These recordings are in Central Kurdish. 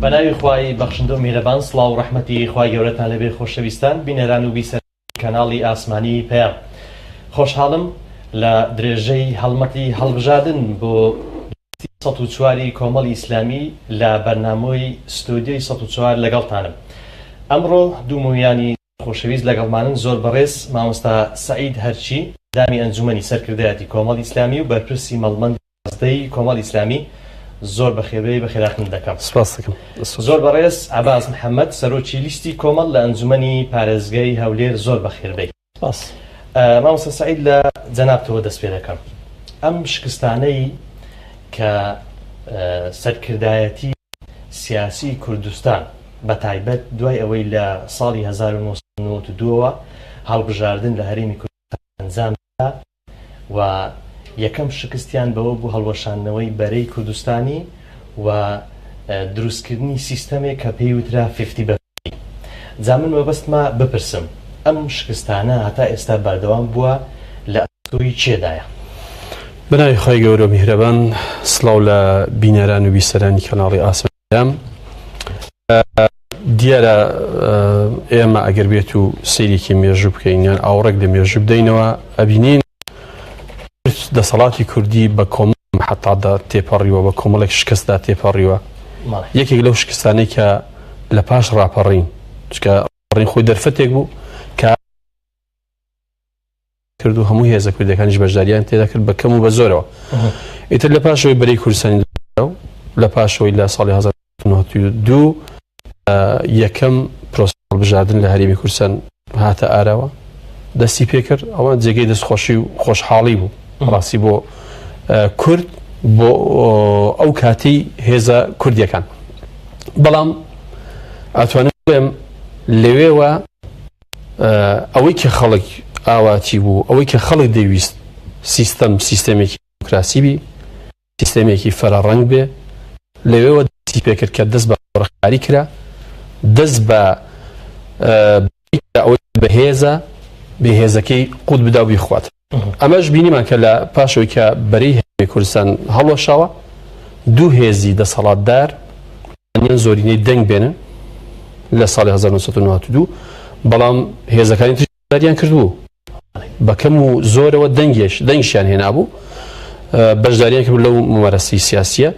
بەناوی خوای بەخشندە و میهرەبان سڵاو و ڕەحمەتی خوای گەورەتان لێبێ خۆشەویستان بینەران و بیسەرانی کەناڵی ئاسمانی پەیام خۆشحاڵم لە درێژەی هەڵمەتی هەڵبژاردن بۆ لیستی 104 ی کۆمەڵی ئیسلامی لە بەرنامەی ستۆدیۆی 104 لەگەڵتانم ئەمڕۆ دوو مویانی خۆشەویست لەگەڵمانن زۆر بەڕێز مامۆستا سەعید هەرچی ئەندامی ئەنجومەنی سەرکردایەتی کۆمەڵی ئیسلامی و بەرپرسی مەڵبەندی دەی کۆمەڵی ئیسلامی زۆر بەخێربێی بەخێراتنت دەکەم. سپاست دەکەم. دەست خۆش. زۆر بەڕێز عەباس محەمەد سەرۆکی لیستی کۆمەڵ لە ئەنجومەنی پارێزگای هەولێر زۆر بەخێربێی. سپاس. مامۆستا سەعید لە جەنابتەوە دەست پێ دەکەم. ئەم شکستانەی کە سەرکردایەتی سیاسی کوردستان بە تایبەت دوای ئەوەی لە ساڵی 1992 ەوە هەڵبژاردن لە هەرێمی کوردستان ئەنجام درا و یەکەم شکستیان بەوە بوو هەڵوەشاندنەوەی بەرەی کوردستانی و دروستکردنی سیستەمێک کە پێی وترا ففتی بە ففتی. جا من مەبەستمە بپرسم ئەم شکستانە هەتا ئێستا بەردەوام بووە لە ئەستۆی کێدایە؟ بەناوی خوای گەورە و میهرەبان سڵاو لە بینەران و بیسەرانی کەناڵی ئاسمان پەیام دیارە ئێمە ئەگەر بێت و سەیرێکی مێژوو بکەین یان ئاوڕێک لە مێژوو بدەینەوە ئەبینین دەسەڵاتی کوردی بە کۆمەڵ محەتادا تێپەڕیوە بە کۆمەڵێک شکستدا تێپەڕیوە یەکێک لەو شکستانەی کە لە پاش ڕاپەڕین چکە ڕاپەڕین خۆی دەرفەتێک بوو کە کرد و هەموو هێزە کوردەکانیش بەشداریان تێدا کرد بە کەم و بە زۆرەوە ئیتر لە پاشەوەی بەرەی کوردستانی لە پاشەوەی لە ساڵی 1992 یەکەم پرۆسەی هەڵبژاردن لە هەرێمی کوردستان هاتە ئاراوە دەستی پێکرد ئەوە جێگەی دەستخۆشی و خۆشحاڵی بوو ڕاستی بۆ کورد بۆ ئەو کاتی هێزە کوردیەکان بەڵام ئەتوانم بڵێم لەوێوە ئەوەی کە خەڵک ئاواتی بوو، ئەوەی کە خەڵک دەیویست سیستەم سیستەمێکی دیموکراسی بی، سیستەمێکی فەرەڕەنگ بێ، لەوێوە دەستی پێکرد کە دەست بە قۆرخکاری کرا، دەست بە ئەوەی بەهێزە بێهێزەکەی قوت بدا و بیخوات. ئەمەش بینیمان کە لە پاشەوەی کە بەرەی هەرێمی کوردستان هەڵوەشاوە، دوو هێزی دەسەڵاتدار توانیان زۆرینەی دەنگ بێنن لە ساڵی 1992 بەڵام هێزەکانی تر بەشداریان کردبوو بە کەم و زۆرەوە دەنگێش دەنگشیان هێنابوو بەشداریان کرد لەو ممارەسەی سیاسیە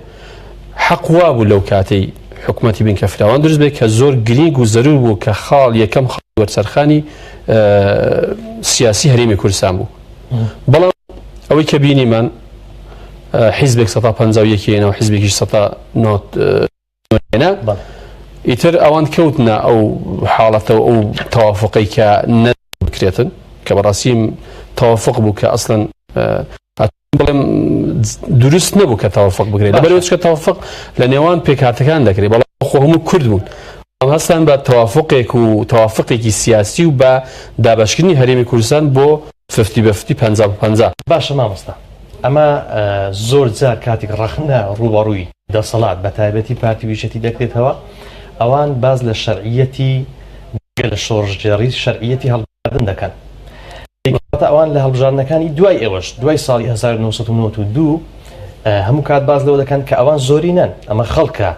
حەق وابوو لەو کاتەی حکوومەتی بنکە فراوان دروست بێت کە زۆر گرنگ و زەرور بوو کە خاڵ یەکەم خاڵ وەرچەرخانی سیاسی هەرێمی کوردستان بوو بەڵام ئەوەی کە بینیمان حیزبێک سەتا 51 هێنا و حیزبێکیش سەتا هێنا ئیتر ئەوان کەوتنە ئەو حاڵەتە و ئەو تەوافقەی کە نەبکرێتن کە بەڕاستی تەوافق بوو کە ئەسڵەن بڵێم دروست نەبوو کە تەوافق بکرێت لەبەرئەوەی چونکە تەوافق لە نێوان پێکهاتەکان دەکرێت بەڵام خۆ هەموو کورد بوون بەڵام هەستان بە تەوافقێک و تەوافقێکی سیاسی و بە دابەشکردنی هەرێمی کوردستان بۆ ففتی بە ففتی 50 بە 50. باشە مامۆستا ئەمە زۆر جار کاتێک ڕەخنە ڕووبەڕووی دەسەڵات بە تایبەتی پارتی و یەکێتی دەکرێتەوە ئەوان باس لە شەرعیەتی جگە لە شۆڕشگێڕی شەرعیەتی هەڵبژاردن دەکەن کەواتە ئەوان لە هەڵبژاردنەکانی دوای ئێوەش دوای ساڵی 1992 هەموو کات باس لەوە دەکەن کە ئەوان زۆرینەن ئەمە خەڵکە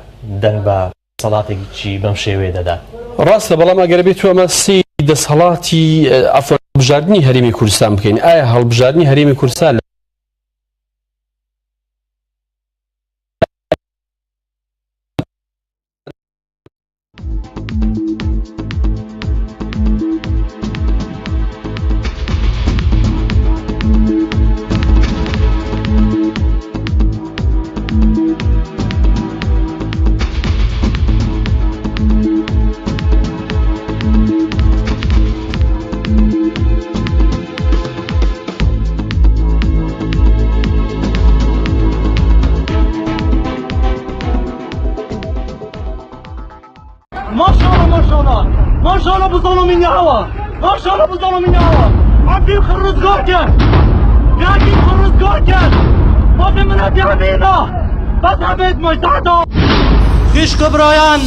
دەنگ بە دەسەڵاتێکی بەم شێوەیە دەدات. ڕاستە بەڵام ئەگەر بێت ئەمە سەیری دەسەڵاتی عەفوەن هەڵبژاردنی هەرێمی کوردستان بکەین ئایا هەڵبژاردنی هەرێمی کوردستان لە ماشاءالله ماشاءالله ماشاءالله بظلم نعوة ماشاءالله بظلم نعوة عبي خرز گاركن ياكي خرز گاركن ما في من هدي عبينا بس عبيد ما يساعده خیش برایان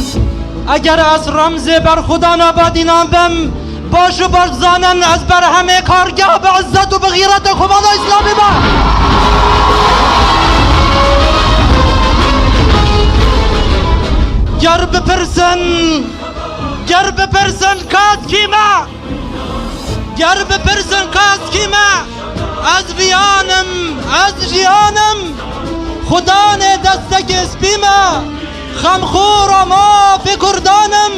اگر از رمز بر خدا نبادینان بم باش و باش زانن از بر همه کارگاه به عزت و به غیرت خدا اسلامی با گەر بپرسن گەر بپرسن کاس کیمە گەر بپرسن کاس کیمە ئەز ڤیانم ئەز ژیانم خودانێ دەستەکی سپیمە خەمخۆرە مافی کوردانم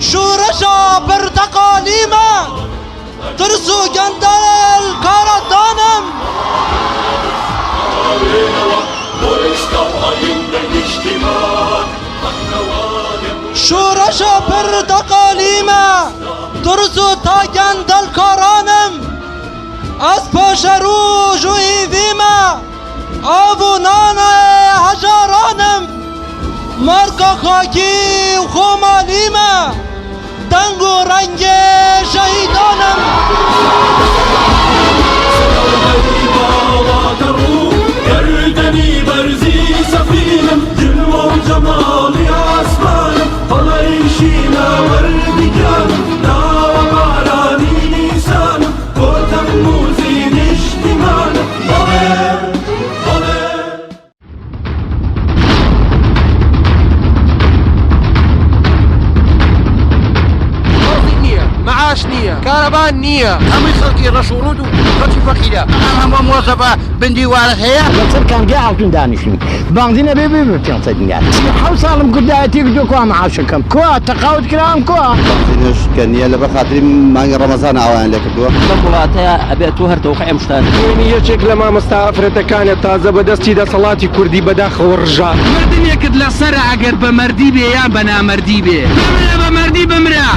شورشا پرتەقالیمە ترس و گەندەل کارەدانم. شورشا پرتەقالیمە ترس و تا گەندەل کارانم ئەز پاشەروژ و هیڤیمە ئاڤ و نانێ هەژارانم مارکا خاکی و خۆمالیمە دەنگ و ڕەنگێ شەهیدانم. تۆزی نییە، مەعاش نییە، کارەبا نییە. هەمووی خەڵکی ڕەش و ڕووت و خەڵکی فەقیرە. ئەم هەموو مۆزەفە بن دیوارەت هەیە. لەسەر کانگای ئاڵتون دانیشتوین بانزین ئەبێ بێ بە 500 دینار 37 ساڵم کوردایەتی کردوە کوا معاشەکەم کوا تەقاوت کراوم کوا. بانزینش کە نییە لەبەر خاتری مانگی ڕەمەزانە ئاوایان لێ کردووە. لەم وڵاتەیا ئەبێ ئەتوو هەر تەوقعی ئەم شتانە. خوێنی یەکێک لە مامۆستا ئافرەتەکانە تازە بە دەستی دەسەڵاتی کوردی بەداخەوە ڕژا. مردنێکت لەسەرە ئەگەر بە مەردی بێ یان بە نامەردی بێ. بمرە بە مەردی بمرە.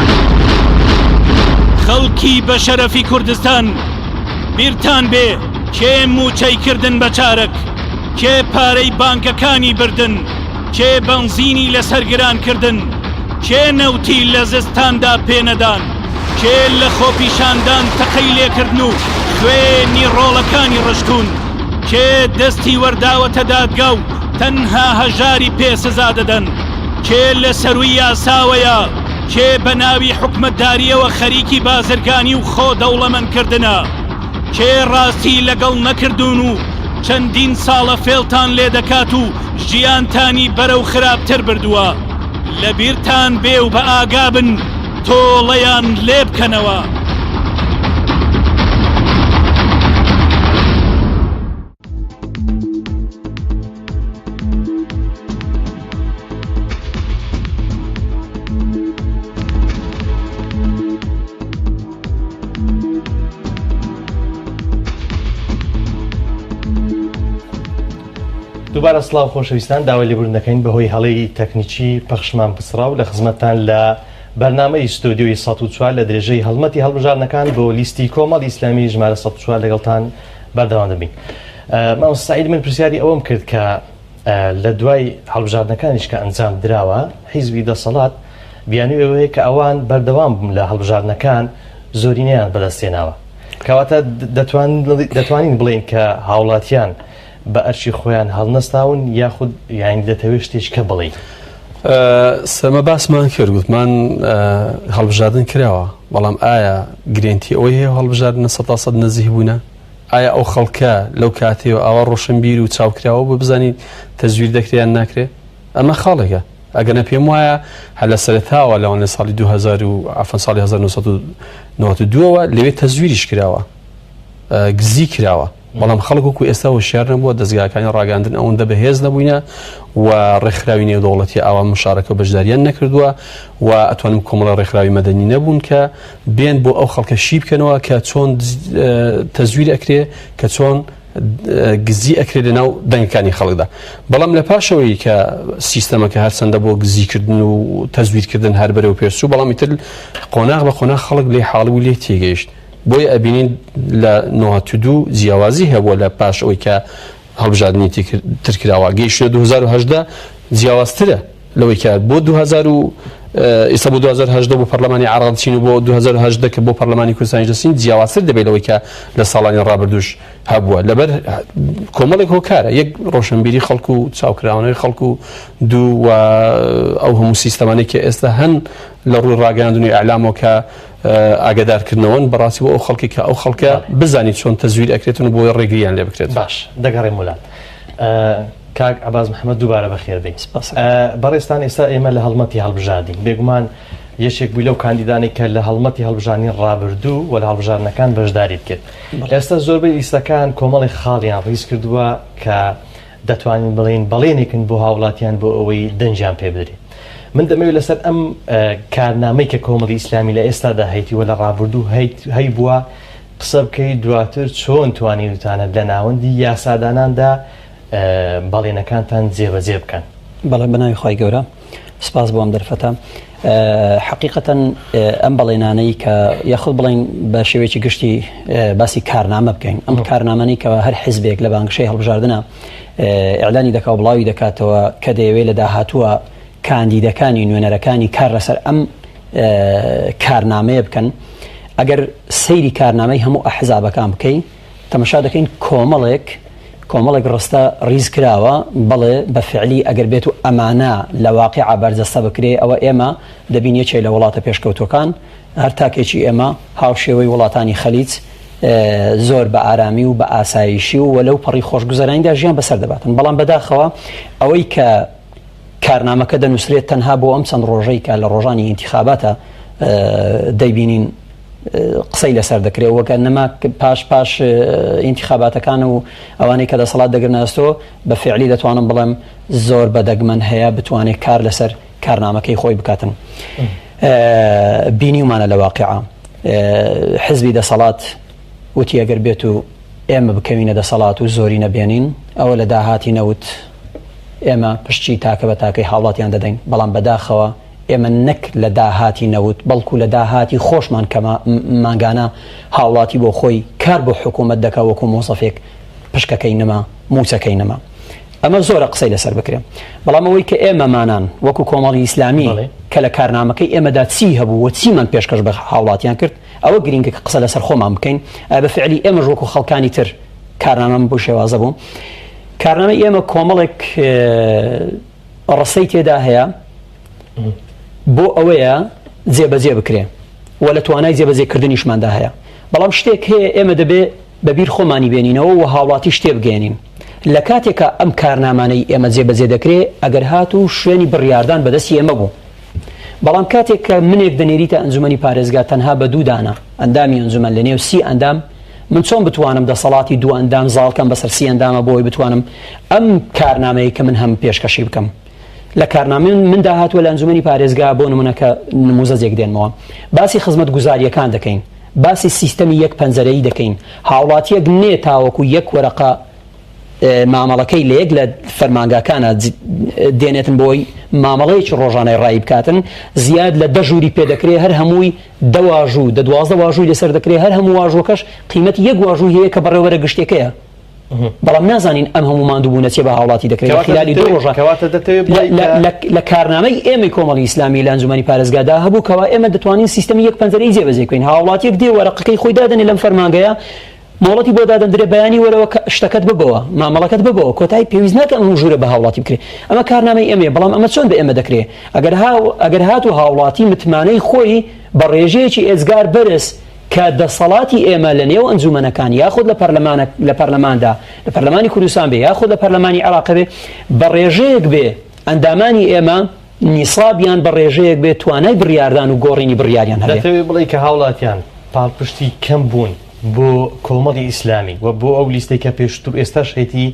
خەڵکی بەشەرەفی کوردستان بیرتان بێ کێ مووچەی کردن بە چارەک، کێ پارەی بانکەکانی بردن، کێ بەنزینی لەسەر گران کردن، کێ نەوتی لە زستاندا پێ نەدان، کێ لە خۆپیشاندان تەقەی لێکردن و خوێنی ڕۆڵەکانی ڕشتوون، کێ دەستی وەرداوەتە دادگا و تەنها هەژاری پێ سزا دەدەن، کێ لە سەرووی یاساوەیە، کێ بە ناوی حکومەتدارییەوە خەریکی بازرگانی و خۆ دەوڵەمەندکردنە، کێ ڕاستی لەگەڵ نەکردوون و چەندین ساڵە فێڵتان لێدەکات و ژیانتانی بەرەو خراپتر بردووە، لەبیرتان بێ و بەئاگا بن تۆڵەیان لێبکەنەوە. دووبارە سڵاو خۆشەویستان داوای لێبوردن دەکەین بەهۆی هەڵەی تەکنیکی پەخشمان پچڕا و لە خزمەتتان لە بەرنامەی ستۆدیۆی 104 لە درێژەی هەڵمەتی هەڵبژاردنەکان بۆ لیستی کۆمەڵی ئیسلامی ژمارە 104 لەگەڵتان بەردەوام دەبین. مامۆستا سەعید من پرسیاری ئەوەم کرد کە لە دوای هەڵبژاردنەکانیش کە ئەنجام دراوە حیزبی دەسەڵات بیانوی ئەوەیە کە ئەوان بەردەوام بوون لە هەڵبژاردنەکان زۆرینەیان بەدەستێناوە کەواتە دەتوانین بڵێین کە هاوڵاتیان بە ئەرکی خۆیان هەڵنەستاون یاخود یانی دەتەوێت شتێک کە بڵێیت؟ سەمە باسمان کرد گوتمان هەڵبژاردن کراوە بەڵام ئایا گرێنتی ئەوەی هەیە هەڵبژاردنە سەتا سەد نەزیه بوونە؟ ئایا ئەو خەڵکە لەو کاتەوە ئاوا ڕۆشنبیر و چاوکراوە بۆ بزانین تەزویر دەکرێ یان ناکرێ؟ ئەمە خاڵێکە ئەگەنە پێم وایە هەر لە سەرەتاوە لەوان لە ساڵی 2000 و عەفوەن ساڵی 1992ەوە لەوێ تەزویریش کراوە گزی کراوە بەڵام خەڵک وەکو ئێستا هۆشیار نەبووە، دەزگاکانی ڕاگەیاندن ئەوەندە بەهێز نەبووینە و ڕێکخراوی نێودەوڵەتی ئاوا مشارەکە و بەشداریان نەکردووە و ئەتوانم کۆمەڵە ڕێکخراوی مەدەنی نەبوون کە بێن بۆ ئەو خەڵکە شی بکەنەوە کە چۆن تەزویر ئەکرێ کە چۆن گزی ئەکرێ لە ناو دەنگەکانی خەڵکدا بەڵام لە پاشەوەی کە سیستەمەکە هەرچەندە بۆ گزیکردن و تەزویرکردن هەر بەرەو پێشچوو بەڵام ئیتر قۆناغ بە قۆناغ خەڵک لێ حاڵی و لێ تێگەیشت بۆیە ئەبینین لە 92 جیاوازی هەبووە لە پاش ئەوەی کە هەڵبژاردنی تر کراوە گەیشتە 2018 جیاوازترە لەوەی کە بۆ 2000 و ئێستا بۆ 2018 بۆ پەرلەمانی عێراق دەچین و بۆ 2018 کە بۆ پەرلەمانی کوردستانیش دەچین جیاوازتر دەبێت لەوەی کە لە ساڵانی ڕابردووش هەبووە لەبەر کۆمەڵێک هۆکارە یەک ڕۆشنبیری خەڵک و چاوکراوانەوەی خەڵک و دوو و ئەو هەموو سیستەمانەی کە ئێستا هەن لە ڕووی ڕاگەیاندن و ئیعلامەوە کە ئاگادارکردنەوەن بەڕاستی بۆ ئەو خەڵکی کە ئەو خەڵکە بزانیت چۆن تەزویر ئەکرێتن و بۆی ڕێگریان لێ بکرێت. باش دەگەڕێم وەلات. کاک عەباس محەمەد دووبارە بەخێر بێی. بەڕێزتان ئێستا ئێمە لە هەڵمەتی هەڵبژاردین، بێگومان یەکێک بووی لەو کاندیدانەی کە لە هەڵمەتی هەڵبژاردنی ڕابردوو و لە هەڵبژاردنەکان بەشداریت کرد. ئێستا زۆربەی لیستەکان کۆمەڵێک خاڵیان ڕیز کردووە کە دەتوانین بڵێین بەڵێنێکن بۆ هاوڵاتیان بۆ ئەوەی دەنگیان پێ بدرێت. من دەمەوێت لەسەر ئەم کارنامەی کە کۆمەڵی ئیسلامی لە ئێستادا هەیتی و لە ڕابردوو هەیبووە قسە بکەیت دواتر چۆن توانیوتانە لە ناوەندی یاساداناندا بەڵێنەکانتان جێبەجێ بکەن؟ بەڵێ بەناوی خوای گەورە سپاس بۆ ئەم دەرفەتە حقیقەتەن ئەم بەڵێنانەی کە یاخود بڵین بە شێوەیەکی گشتی باسی کارنامە بکەین ئەم کارنامەی کە هەر حزبێک لە بانگشەی هەڵبژاردنە ئیعلانی دەکا و بڵاوی دەکاتەوە کە دەیەوێت لە داهاتووە کاندیدەکانی نوێنەرەکانی کار لەسەر ئەم کارنامەیە بکەن ئەگەر سەیری کارنامەی هەموو ئەحزابەکان بکەین تەمەشا دەکەین کۆمەڵێک کۆمەڵێک ڕستە ڕیز کراوە بەڵێ بە فعلی ئەگەر بێت و ئەمانە لە واقیع بەرجەستە بکرێ ئەوە ئێمە دەبین یەکێ لە وڵاتە پێشکەوتوەکان هەر تاکێکی ئێمە هاوشێوەی وڵاتانی خەلیج زۆر بە ئارامی و بە ئاسایشی و لەو پەڕی خۆشگوزەرانیدا ژیان بەسەر دەباتن بەڵام بەداخەوە ئەوەی کە کارنامەکە دەنووسرێت تەنها بۆ ئەم چەند ڕۆژەی کە لە ڕۆژانی ئینتیخاباتە دەیبینین قسەی لەسەر دەکرێت وەکە نەما پاش پاش ئینتیخاباتەکان و ئەوانەی کە دەسەڵات دەگرنە ئەستۆ بە فعلی دەتوانم بڵێم زۆر بە دەگمەن هەیە بتوانێت کار لەسەر کارنامەکەی خۆی بکاتن بینیومانە لە واقعە حزبی دەسەڵات وتی ئەگەر بێت و ئێمە بکەوینە دەسەڵات و زۆری نەبێنین ئەوە لە داهاتی نەوت ئێمە پشتی تاکە بە تاکەی هاوڵاتیان دەدەین بەڵام بەداخەوە ئێمە نەک لە داهاتی نەوت بەڵکو لە داهاتی خۆشمان کە مانگانە هاوڵاتی بۆ خۆی کار بۆ حکوومەت دەکا وەکو مۆزەفێک پشکەکەی نەما موچەکەی نەما ئەمە زۆرە قسەی لەسەر بکرێ بەڵام ئەوەی کە ئێمەمانان وەکو کۆمەڵی ئیسلامی کە لە کارنامەکەی ئێمەدا چی هەبوو و چیمان پێشکەش بە هاوڵاتیان کرد ئەوە گرینگە کە قسە لەسەر خۆمان بکەین بە فعلی ئێمەش وەکو خەڵکانی تر کارنامەم بۆ شێوازە بوو کارنامەی ئێمە کۆمەڵێک ڕستەی تێدا هەیە بۆ ئەوەیە جێبەجێ بکرێ و لە توانای جێبەجێکردنیشماندا هەیە بەڵام شتێک هەیە ئێمە دەبێ بە بیر خۆمانی بێنینەوە و هاوڵاتی شتێ بگەێنین لە کاتێکا ئەم کارنامانەی ئێمە جێبەجێ دەکرێ ئەگەر هات و شوێنی بڕیاردان بەدەستی ئێمە بوو بەڵام کاتێک کە منێک دەنێریتە ئەنجومەنی پارێزگا تەنها بە دوو دانە ئەندامی ئەنجومەن لە نێو سی ئەندام من چۆن بتوانم دەسەڵاتی دوو ئەندام زاڵکەم بەسەر سی ئەندامە بۆی بتوانم ئەم کارنامەیە کە من هەم پێشکەشی بکەم لە کارنامەی مندا هاتووە لە ئەنجومەنی پارێزگا بۆ نمونە کە نموزەجێک دێنمەوە باسی خزمەتگوزارییەکان دەکەین باسی سیستەمی یەک پەنجەرەیی دەکەین هاوڵاتیەک نێ تاوەکو یەک وەرەقە مامەڵەکەی لە یەک لە فەرمانگاکانە دێنێتن بۆی مامەڵەیەکی ڕۆژانەی ڕایی بکاتن زیاد لە دە ژووری پێدەکرێ هەر هەمووی دە واژوو دە 12 واژووی لەسەر دەکرێ هەر هەموو واژووەکەش قیمەتی یەک واژووی هەیە کە بەڕێوەبەرە گشتیەکەیە بەڵام نازانین ئەم هەموو ماندووبوونە چیە بە هاوڵاتی دەکرێت لە خلالی دوو ڕۆژە کەواتە دەتەوێت بڵێی کە لە کارنامەی ئێمەی کۆمەڵی ئیسلامی لە ئەنجومەنی پارێزگادا هەبوو کەوا ئێمە دەتوانین سیستەمی یەک پەنجەرەی جێبەجێ بکەین هاوڵاتیەک دێ وەرەقەکەی خۆی دادەنێ لەم فەرمانگەیە مۆڵەتی بۆ دادەندرێ بەیانی وەرەوە شتەکەت ببەوە مامەڵەکەت ببەوە کۆتایی پێویست ناکە ئەم ژوورە بە هاوڵاتی بکرێ ئەمە کارنامەی ئێمەیە بەڵام ئەمە چۆن بە ئێمە دەکرێ ئەگەر ئەگەر هات و هاوڵاتی متمانەی خۆی بە ڕێژەیەکی ئێجگار بەرز کە دەسەڵاتی ئێمە لە نێو ئەنجومەنەکان یاخود لە پەرلەمانە لە پەرلەماندا لە پەرلەمانی کوردستان بێ یاخود لە پەرلەمانی عێراق بێ بە ڕێژەیەک بێ ئەندامانی ئێمە نیسابیان بە ڕێژەیەک بێ توانای بڕیاردان و گۆڕینی بڕیاریان هەبێ. دەتەوێ بڵێی کە هاوڵاتیان پاڵپشتی کەم بوون بۆ کۆمەڵی ئیسلامی و بۆ ئەو لیستەی کە پێشتر و ئێستاش هەیتی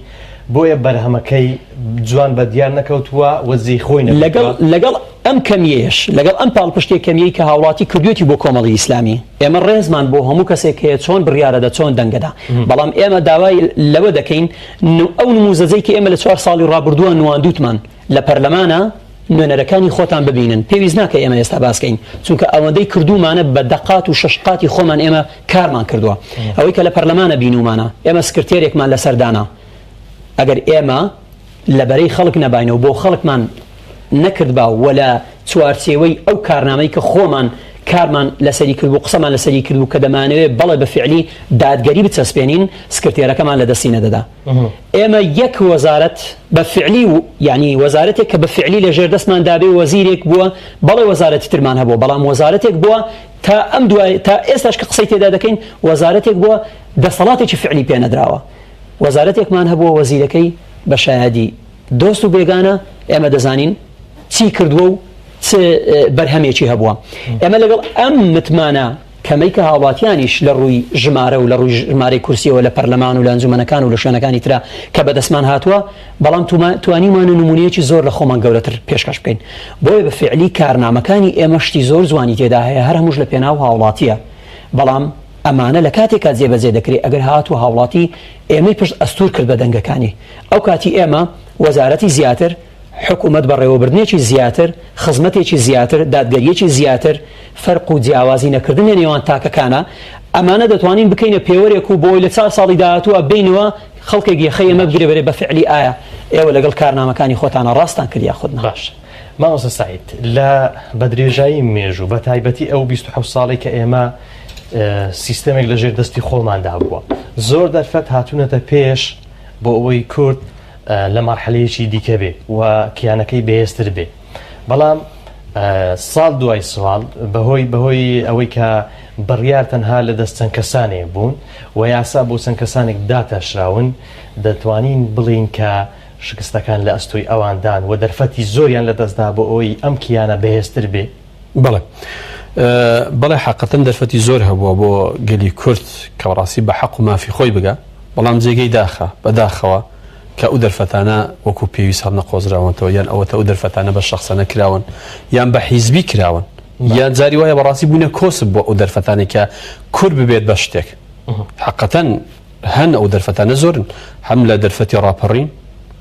بۆیە بەرهەمەکەی جوان بە دیار نەکەوتووە و جێی خۆی نەگرتووە؟ لەگەڵ لەگەڵ ئەم کەمییەش، لەگەڵ ئەم پاڵپشتیە کەمییەی کە هاوڵاتی کردوێتی بۆ کۆمەڵی ئیسلامی، ئێمە ڕێزمان بۆ هەموو کەسێک هەیە چۆن بڕیارەدە چۆن دەنگەدا، بەڵام ئێمە داوای لەوە دەکەین ئەو نموزەجەی کە ئێمە لە چوار ساڵی ڕابردووە نواندووتمان لە پەرلەمانە نوێنەرەکانی خۆتان ببینن، پێویست ناکە ئێمە ئێستا باس کەین، چونکە ئەوەندەی کردوومانە بە دە قات و شەش قاتی خۆمان ئێمە کارمان کردووە، ئەوەی کە لە پەرلەمانە بینوومانە ئێمە سکرتێرێکمان لەسەر دانا، ئەگەر ئێمە لە بەرەی خەڵک نەباین و بۆ خەڵکمان نەکردبا و لە چوارچێوەی ئەو کارنامەی کە خۆمان کارمان لەسەری کردبوو قسەمان لەسەری کردبوو کە دەمانەوێت بەڵێ بە فعلی دادگەری بچەسپێنین سکرتێرەکەمان لە دەستی نەدەدا ئێمە یەک وەزارەت بە فعلی و یعنی وەزارەتێک کە بە فعلی لە ژێر دەستمان دابێ وەزیرێک بووە بەڵێ وەزارەتی ترمان هەبووە بەڵام وەزارەتێک بووە تا ئەم دوای تا ئێستاش کە قسەی تێدا دەکەین وەزارەتێک بووە دەسەڵاتێکی فعلی پێ نەدراوە وەزارەتێکمان هەبووە وەزیرەکەی بە شایەدی. دۆست و بێگانە ئێمە دەزانین چی کردووە و چ بەرهەمێکی هەبووە. ئێمە لەگەڵ ئەم متمانە کەمەی کە هاوڵاتیانیش لە ڕووی ژمارە و لە ڕووی ژمارەی کورسیەوە لە پەرلەمان و لە ئەنجومەنەکان و لە شوێنەکانی ترا کە بەدەستمان هاتووە، بەڵام توانیومانە نمونەیەکی زۆر لە خۆمان گەورەتر پێشکەش بکەین. بۆیە بە فیعلی کارنامەکانی ئێمە شتی زۆر جوانی تێدا هەیە، هەر هەمووش لە پێناو هاوڵاتیە. بەڵام ئەمانە لە کاتێکا جێبەجێ دەکرێ ئەگەر هاتوو هاوڵاتی ئێمەی پشت ئەستوور کرد بە دەنگەکانی. ئەو کاتی ئێمە وەزارەتی زیاتر، حکومەت بەڕێوەبردنێکی زیاتر، خزمەتێکی زیاتر، دادگەرییەکی زیاتر، فەرق و جیاوازی نەکردن لە نێوان تاکەکانا، ئەمانە دەتوانین بکەینە پێوەرێک و بۆی لە چار ساڵی داهاتووە بێینەوە خەڵکێک یەخەی ئێمە بگرێ بەرێ بە فعلی ئایا ئێوە لەگەڵ کارنامەکانی خۆتانا ڕاستتان کرد یاخود نا؟ باشە مامۆستا سەعید لە بە درێژایی مێژوو بە تایبەتی ئەو 27 ساڵی کە ئێمە سیستەمێک لە ژێر دەستی خۆماندا بووە زۆر دەرفەت هاتوونەتە پێش بۆ ئەوەی کورد لە مەرحەلەیەکی دیکە بێ و کیانەکەی بەهێزتر بێ بەڵام ساڵ دوای ساڵ بەهۆی بەهۆی ئەوەی کە بڕیار تەنها لە دەست چەند کەسانێک بوون و یاسا بۆ چەند کەسانێک داتاشراون دەتوانین بڵین کە شکستەکان لە ئەستۆی ئەواندان و دەرفەتی زۆریان لە دەستدا بۆ ئەوەی ئەم کیانە بەهێزتر بێ. بەڵێ بەڵێ حەقەتەن دەرفەتی زۆر هەبووە بۆ گەلی کورد کە بەڕاستی بە حەق و مافی خۆی بگا بەڵام جێگەی داخە بەداخەوە کە ئەو دەرفەتانە وەکو پێویست هەڵنەقۆزراونەتەوە یان ئەوەتە ئەو دەرفەتانە بە شەخسەنە کراون یان بە حیزبی کراون یان جاری وایە بەڕاستی بوونە کۆسپ بۆ ئەو دەرفەتانەی کە کورد ببێت بە شتێک حەقەتەن هەن ئەو دەرفەتانە زۆرن هەم لە دەرفەتی ڕاپەڕین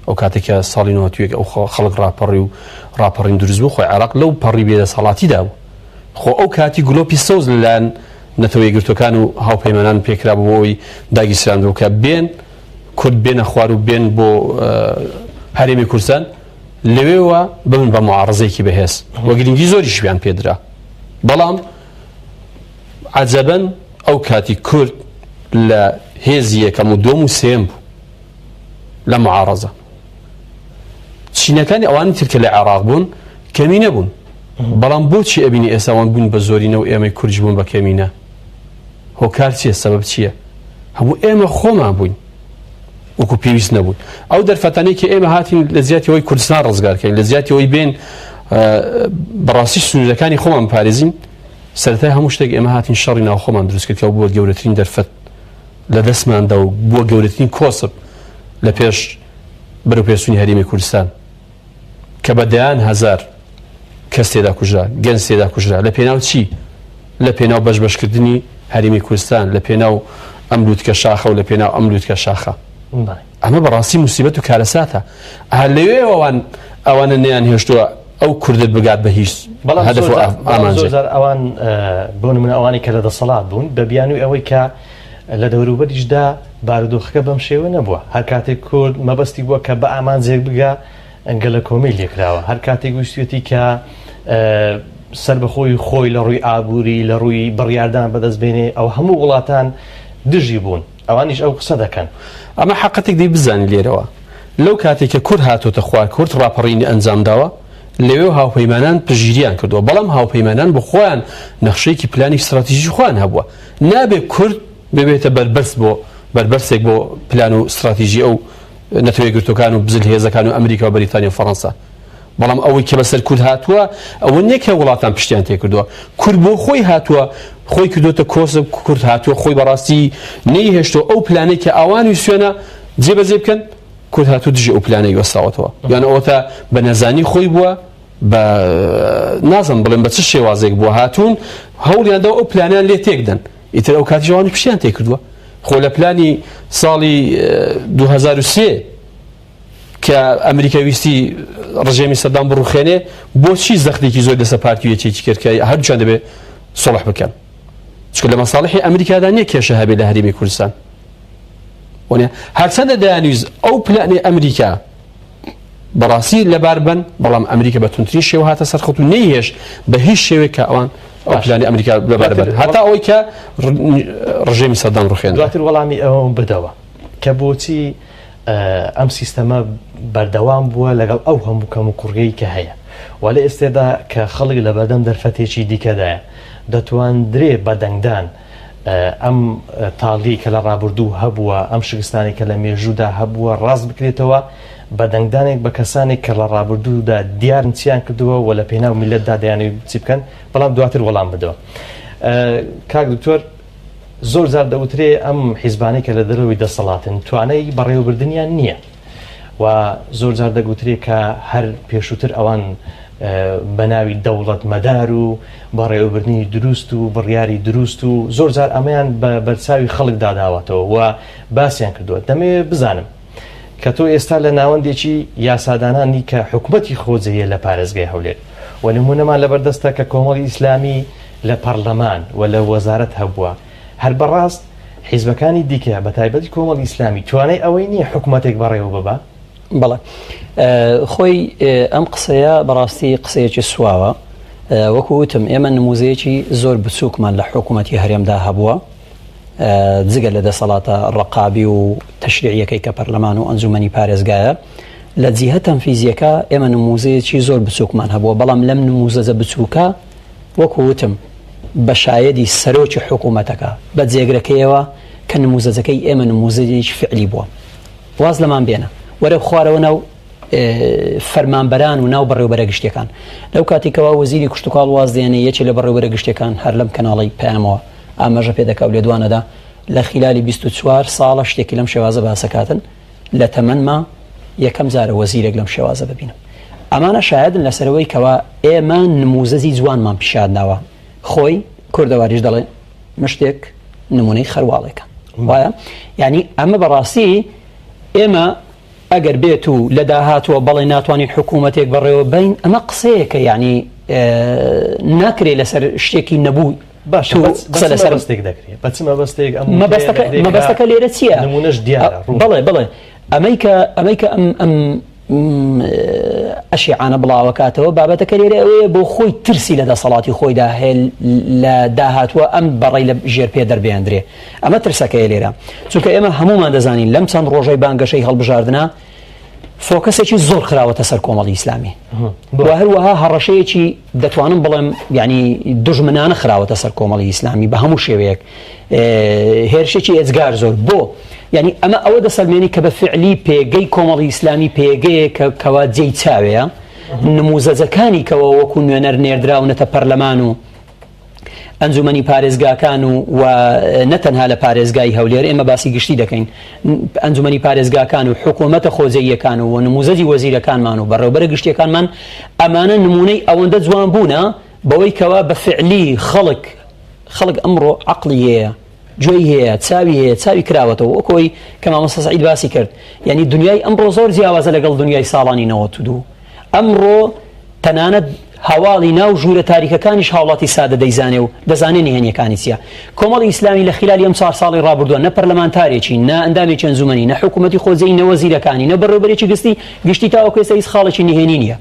ئەو کاتێک کە ساڵی 91 ئەو خەڵک ڕاپەڕی و ڕاپەڕین دروست بوو خۆی عێراق لەو پەڕی بێدەسەڵاتیدا بوو خۆ ئەو کاتی گلۆپی سەوز لەلایەن نەتەوە یەکگرتووەکان و هاوپەیمانان پێکرابوو بۆ ئەوەی داگیرسراندبوو کە بێن کورد بێنە خوار و بێن بۆ هەرێمی کوردستان لەوێوە ببن بە معارزەیەکی بەهێز و گرنگی زۆریشیان پێدرا بەڵام عەجەبەن ئەو کاتی کورد لە هێزی یەکەم و دووەم و سێم بوو لە معارەزە چینەکانی ئەوانی تر کە لە عێراق بوون کەمی نەبوون بەڵام بۆچی ئەبینی ئێستا وان بوون بە زۆرینە و ئێمەی کوردش بوون بە کەمینە هۆکار چییە سەبەب چییە هەموو ئێمە خۆمان بووین وەکو پێویست نەبوون ئەو دەرفەتانەی کە ئێمە هاتین لە جیاتی ئەوەی کوردستان ڕزگارکەین لە جیاتی ئەوەی بێن بەڕاستی سنوورەکانی خۆمان پارێزین سەرەتای هەموو شتێک ئێمە هاتین شەڕی ناوخۆمان دروست کرد کە بووە گەورەترین دەرفەت لە دەستماندا و بووە گەورەترین کۆسپ لە پێش بەرەوپێشچوونی هەرێمی کوردستان کە بە دەیان هەزار کەس تێدا کوژرا، گەنج تێدا کوژرا، لە پێناو چی؟ لە پێناو بەش بەشکردنی هەرێمی کوردستان، لە پێناو ئەم لووتکە شاخە و لە پێناو ئەم لووتکە شاخە. ئەمە بەڕاستی موسیبەت و کارەساتە. ئا لەوێوە ئەوان ئەوانە نەیان هێشتووە ئەو کوردە بگات بە هیچ بەڵام هەدەف و زۆر جار بەڵام ئامانجێک. زۆر جار ئەوان بۆ نمونە ئەوانەی کە لە دەسەڵات بوون بە بیانووی ئەوەی کە لە دەوروبەریشدا بارودۆخەکە بەم شێوە نەبووە. هەر کاتێک کورد مەبەستی بووە کە بە ئامانجێک بگا، گەلەکۆمەی لێکراوە. هەر کاتێک ویستویەتی کە سەربەخۆی خۆی لە ڕووی ئابووری، لە ڕووی بڕیاردان بەدەست بێنێ، ئەوە هەموو وڵاتان دژی بوون. ئەوانیش ئەو قسە دەکەن. ئەمە حەقەتێک دەی بزانین لێرەوە. لەو کاتێک کە کورد هاتۆتە خوار، کورد ڕاپەڕینی ئەنجام داوە، لەوێ هاوپەیمانان پشتگیریان کردووە، بەڵام هاوپەیمانان بۆ خۆیان نەخشەیەکی پلانی ستراتیژی خۆیان هەبووە. نابێ کورد ببێتە بەربەست بۆ بەربەستێک بۆ پلان و ستراتیژی ئەو نەتەوە یەکگرتووەکان و بزلهێزەکان و ئەمریکا و بەریتانیا و فەڕەنسا. بەڵام ئەوەی کە بەسەر کورد هاتووە ئەوە نییە کە وڵاتان پشتیان تێکردووە. کورد بۆ خۆی هاتووە خۆی کردووەتە کۆسپ، کورد هاتووە خۆی بەڕاستی نەیهێشتووە ئەو پلانەی کە ئەوان ویستویانە جێبەجێ بکەن، کورد هاتووە دژی ئەو پلانەی وەستاوەتەوە. یان ئەوەتا بە نەزانی خۆی بووە، بە نازم بڵێم بە چ شێوازێک بووە هاتوون هەوڵیان داوە ئەو پلانیان لێ تێکدەن. ئیتر ئەو کاتیش ئەوانیش پشتیان تێکردووە. خۆ لە پلانی ساڵی 2003 کە ئەمریکا ویستی ڕژێمی سەدام بڕوخێنێ بۆچی زەختێکی زۆر لەسەر پارتی و یەکێتی کرد کە هەردووکیان دەبێ سوڵح بکەن چونکە لە مەساڵحی ئەمریکادا نییە کێشە هەبێ لە هەرێمی کوردستان وەنیە هەرچەندە دەیانویست ئەو پلانی ئەمریکا بەڕاستی لەبار بن بەڵام ئەمریکا بە توندترین شێوە هاتە سەر خەت و نەیهێشت بە هیچ شێوەیەک کە ئەوان ئەو پلانی ئەمریکا لەبار بن هەتا ئەوەی کە ڕژێمی سەدام ڕوخێنرا. دواتر وەڵامی ئەوەم بدەوە کە بۆچی ئەم سیستەمە بەردەوام بووە لەگەڵ ئەو هەموو کەموکوڕیەی کە هەیە و لە ئێستێدا کە خەڵک لەبەردەم دەرفەتێکی دیکەدایە دەتواندرێ بە دەنگدان ئەم تاڵیەی کە لە ڕابردوو هەبووە، ئەم شکستانەی کە لە مێژوودا هەبووە ڕاست بکرێتەوە. بە دەنگدانێک بە کەسانێک کە لە ڕابردوودا دیارن چیان کردووە و لە پێناو میللەتدا دەیانەوێت چی بکەن، بەڵام دواتر وەڵام بدەوە. کاک دکتۆر زۆر جار دەوترێ ئەم حیزبانەی کە لە دەرەوەی دەسەڵاتن توانای بەڕێوەبردنیان نییە و زۆر جار دەگوترێ کە هەر پێشووتر ئەوان بە ناوی دەوڵەت مەدار و بەڕێوەبردنی دروست و بڕیاری دروست و زۆر جار ئەمەیان بە بەرچاوی خەڵک داداوەتەوە و باسیان کردووە. دەمەوێ بزانم کە تۆ ئێستا لە ناوەندێکی یاسادانانی کە حکومەتی خۆجێیە لە پارێزگای هەولێر و نمونەمان لەبەردەستە کە کۆمەڵی ئیسلامی لە پەڕلەمان و لە وەزارەت هەبووە هەر بەڕاست حیزبەکانی دیکە بە تایبەتی کۆمەڵی ئیسلامی توانای ئەوەی نییە حکومەتێک بەڕێوە ببا؟ بەڵێ خۆی ئەم قسەیە بەڕاستی قسەیەکی سواوە وەکو وتم ئێمە نموزەیەکی زۆر بچووکمان لە حکوومەتی هەرێمدا هەبووە جگە لە دەسەڵاتە ڕەقابی و تەشریعیەکەی کە پەرلەمان و ئەنجومەنی پارێزگایە لە جیهە تەنفیزیەکە ئێمە نموزەیەکی زۆر بچووکمان هەبووە بەڵام لەم نموزەجە بچووکە وەکو وتم بە شایەدی سەرۆکی حکوومەتەکە بە جێگرەکەیەوە کە نموزەجەکەی ئێمە نموزەجێکی فعلی بووە واز لەمان بێنە وەرە خوارەوە ناو فەرمانبەران و ناو بەڕێوبەرە گشتیەکان لەو کاتێکەوە وەزیری کشتتوکاڵ واز دێنێ یەکێ لە بەڕێوبەرە گشتیەکان هەر لەم کەناڵی پەیامەوە ئاماژە پێ دەکا و لێدوانەدا لە خیلالی 24 ساڵە شتێکی لەم شێوازە باسەکاتن لە تەمەنما یەکەم جارە وەزیرێک لەم شێوازە ببینم ئەمانە شایدن لەسەرەوەی کەوا ئێمە نموزەزی جوانمان پیشانداوە خۆی کوردەواریش دەڵێ مشتێک نمونەی خەرواڵێکە وایە یعنی ئەمە بەڕاستی ئێمە ئەگەر بێت و لە داهاتووە بەڵێ ناتوانین حکوومەتێک بەڕێوە بین ئەمە قسەیەکە یعنی ناکرێ لەسەر شتێکی نەبوو باشە قسە لەسەر مەبەستێک دەکرێت بە چ مەبەستێک ئەم مەبەستەکە مەبەستەکە لێرە چییە نمونەش دیارە بەڵێ بەڵێ ئەمەی کە ئەمەی کە ئەم ئەم ئەشیعانە بڵاوەکاتەوە بابەتەکە لێرە ئەوەیە بۆ خۆی ترسی لە دەسەڵاتی خۆیدا هەیە لە داهاتووە ئەم بەڕەی لە ژێر پێ دەربێندرێ ئەمە ترسەکەیە لێرە چونکە ئێمە هەمومان دەزانین لەم چەند ڕۆژەی بانگەشەی هەڵبژاردنە فۆکەسێکی زۆر خراوەتە سەر کۆمەڵی ئیسلامی و هەروەها هەڕەشەیەکی دەتوانم بڵێم یعنی دژمنانە خراوەتە سەر کۆمەڵی ئیسلامی بە هەموو شێوەیەک هێرشێکی ئێجگار زۆر بۆ یعنی ئەمە ئەوە دەسەلمێنی کە بە فعلی پێگەی کۆمەڵی ئیسلامی پێگەیە کە کەوا جێی چاوەیە نموزەجەکانی کەەوە وەکو نوێنەر نێردراونەتە پەرلەمان و ئەنجومەنی پارێزگاکان و و نە تەنها لە پارێزگای هەولێر ئێمە باسی گشتی دەکەین ئەنجومەنی پارێزگاکان و حکوومەتە خۆجێیەکان و نموزەجی وەزیرەکانمان و بەڕێوبەرە گشتیەکانمان ئەمانە نمونەی ئەوەندە جوان بوونە بەوەی کەوا بە فعلی خەڵک خەڵک ئەمڕۆ عەقڵی هەیە گوێی هەیە چاوی هەیە چاوی کراوەتەوە وەکۆی کە مامۆستا سەعید باسی کرد یعنی دنیای ئەمڕۆ زۆر جیاوازە لەگەڵ دنیای ساڵانی 92 ئەمڕۆ تەنانەت هەواڵی ناو ژوورە تاریکەکانیش هاوڵاتی سادە دەیزانێ و دەزانێ نهێنیەکانی چییە کۆمەڵی ئیسلامی لە خلالی ئەم چوار ساڵی ڕابردووە نە پەرلەمانتارێکی نە ئەندامێکی ئەنجومەنی نە حکوومەتی خۆجێی نە وەزیرەکانی نە بەڕێوەبەرێکی گشتی گشتی تاوەکو ئێستا هیچ خاڵێکی نهێنی نییە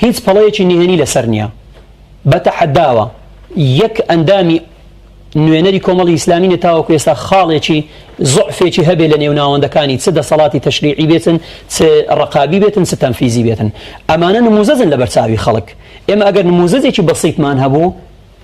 هیچ پەڵەیەکی نهێنی لەسەر نییە بە تەحەداوە یەک ئەندامی نوێنەری کۆمەڵی ئیسلامی نیە تاوەکو ئێستا خاڵێکی زوعفێکی هەبێ لە نێو ناوەندەکانی چ دەسەڵاتی تەشریعی بێتن چ ڕەقابی بێتن چ تەنفیزی بێتن ئەمانە نموزەجن لەبەر چاوی خەڵک ئێمە ئەگەر نموزەجێکی بەسیتمان هەبوو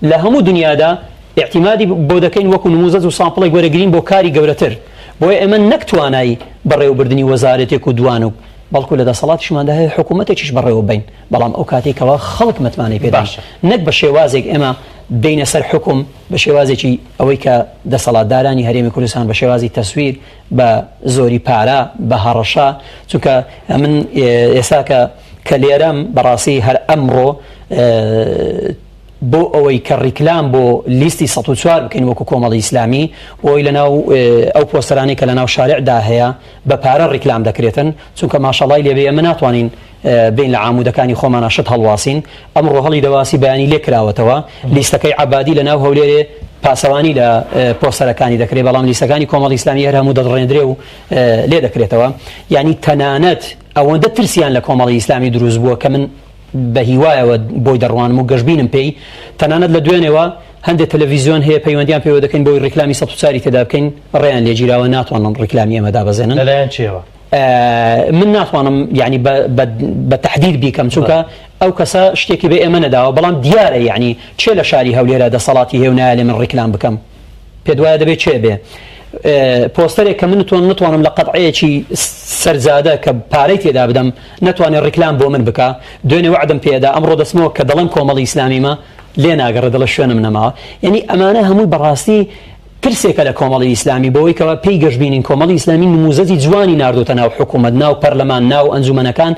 لە هەموو دنیادا ئیعتیمادی بۆ دەکەین وەکو نموزەج و sample ێک وەرەگرین بۆ کاری گەورەتر بۆیە ئێمە نەک توانای بەڕێوەبردنی وەزارەتێک و دوان و بەڵکو لە دەسەڵاتیشماندا هەیە حکوومەتێکیش بەڕێوە بین بەڵام ئەو کاتێک کەوا خەڵک متمانەی پێدان باشە. نەک بە شێوازێک ئێمە بێینە سەر حوکم بە شێوازێکی ئەوەی کە دەسەڵاتدارانی هەرێمی کوردستان بە شێوازی تەسویر بە زۆری پارە بە هەڕەشە چونکە من ئێستا کە کە لێرەم بەڕاستی هەر ئەمڕۆ بۆ ئەوەی کە ڕیکلام بۆ لیستی 104 بکەین وەکو کۆمەڵی ئیسلامی بۆی لەناو ئەو پۆستەرانەی کە لەناو شارعدا هەیە بە پارە ڕیکلام دەکرێتن چونکە ماشەڵای لێبێ ئێمە ناتوانین بێین لە عامودەکانی خۆمانا شت هەڵواسین، ئەمڕۆ هەڵی دەواسی بەیانی لێ کراوەتەوە، لیستەکەی عەبادی لە ناو هەولێرێ پاسەوانی لە پۆستەرەکانی دەکرێ، بەڵام لیستەکانی کۆمەڵی ئیسلامی هەر هەموو دەدڕێندرێ و لێ دەکرێتەوە. یانی تەنانەت ئەوەندە ترسیان لە کۆمەڵی ئیسلامی دروست بووە کە من بە هیوایەوە بۆی دەڕوانم و گەشبینم پێی، تەنانەت لە دوێنێوە هەندێک تەلەڤیزیۆن هەیە پەیوەندیان پێوە دەکەین بۆی ڕیکلامی 104 تێدا بکەین، ڕێیان لێگیراوە ناتوانن ڕیکلامی ئێمە دابەزێنن. لەلایەن کێوە؟ من ناتوانم یعنی بە تەحدید بیکەم چونکە ئەو کەسە شتێکی بە ئێمە نەداوە بەڵام دیارە یعنی چێ لە شاری هەولێرە دەسەڵاتی هەیە و نایەلێ من ڕیکلام بکەم پێت وایە دەبێت چێ بێ؟ پۆستەرێک کە من تۆن نتوانم لە قەتعەیەکی سەرجادە کە پارەی تێدا بدەم نەتوانێت ڕیکلام بۆ من بکا دوێنێ وەعدم پێدا ئەمڕۆ دەچمەوە کە دەڵێم کۆمەڵی ئیسلامیمە لێ ناگەڕێ دەڵێ شوێنم نەماوە یعنی ئەمانە هەمووی بەڕاستی ترسێکە لە کۆمەڵی ئیسلامی بەوەی کەوا پێی گەشبینین کۆمەڵی ئیسلامی نموزەجی جوانی ناردۆتە ناو حکوومەت ناو پەرلەمان ناو ئەنجومەنەکان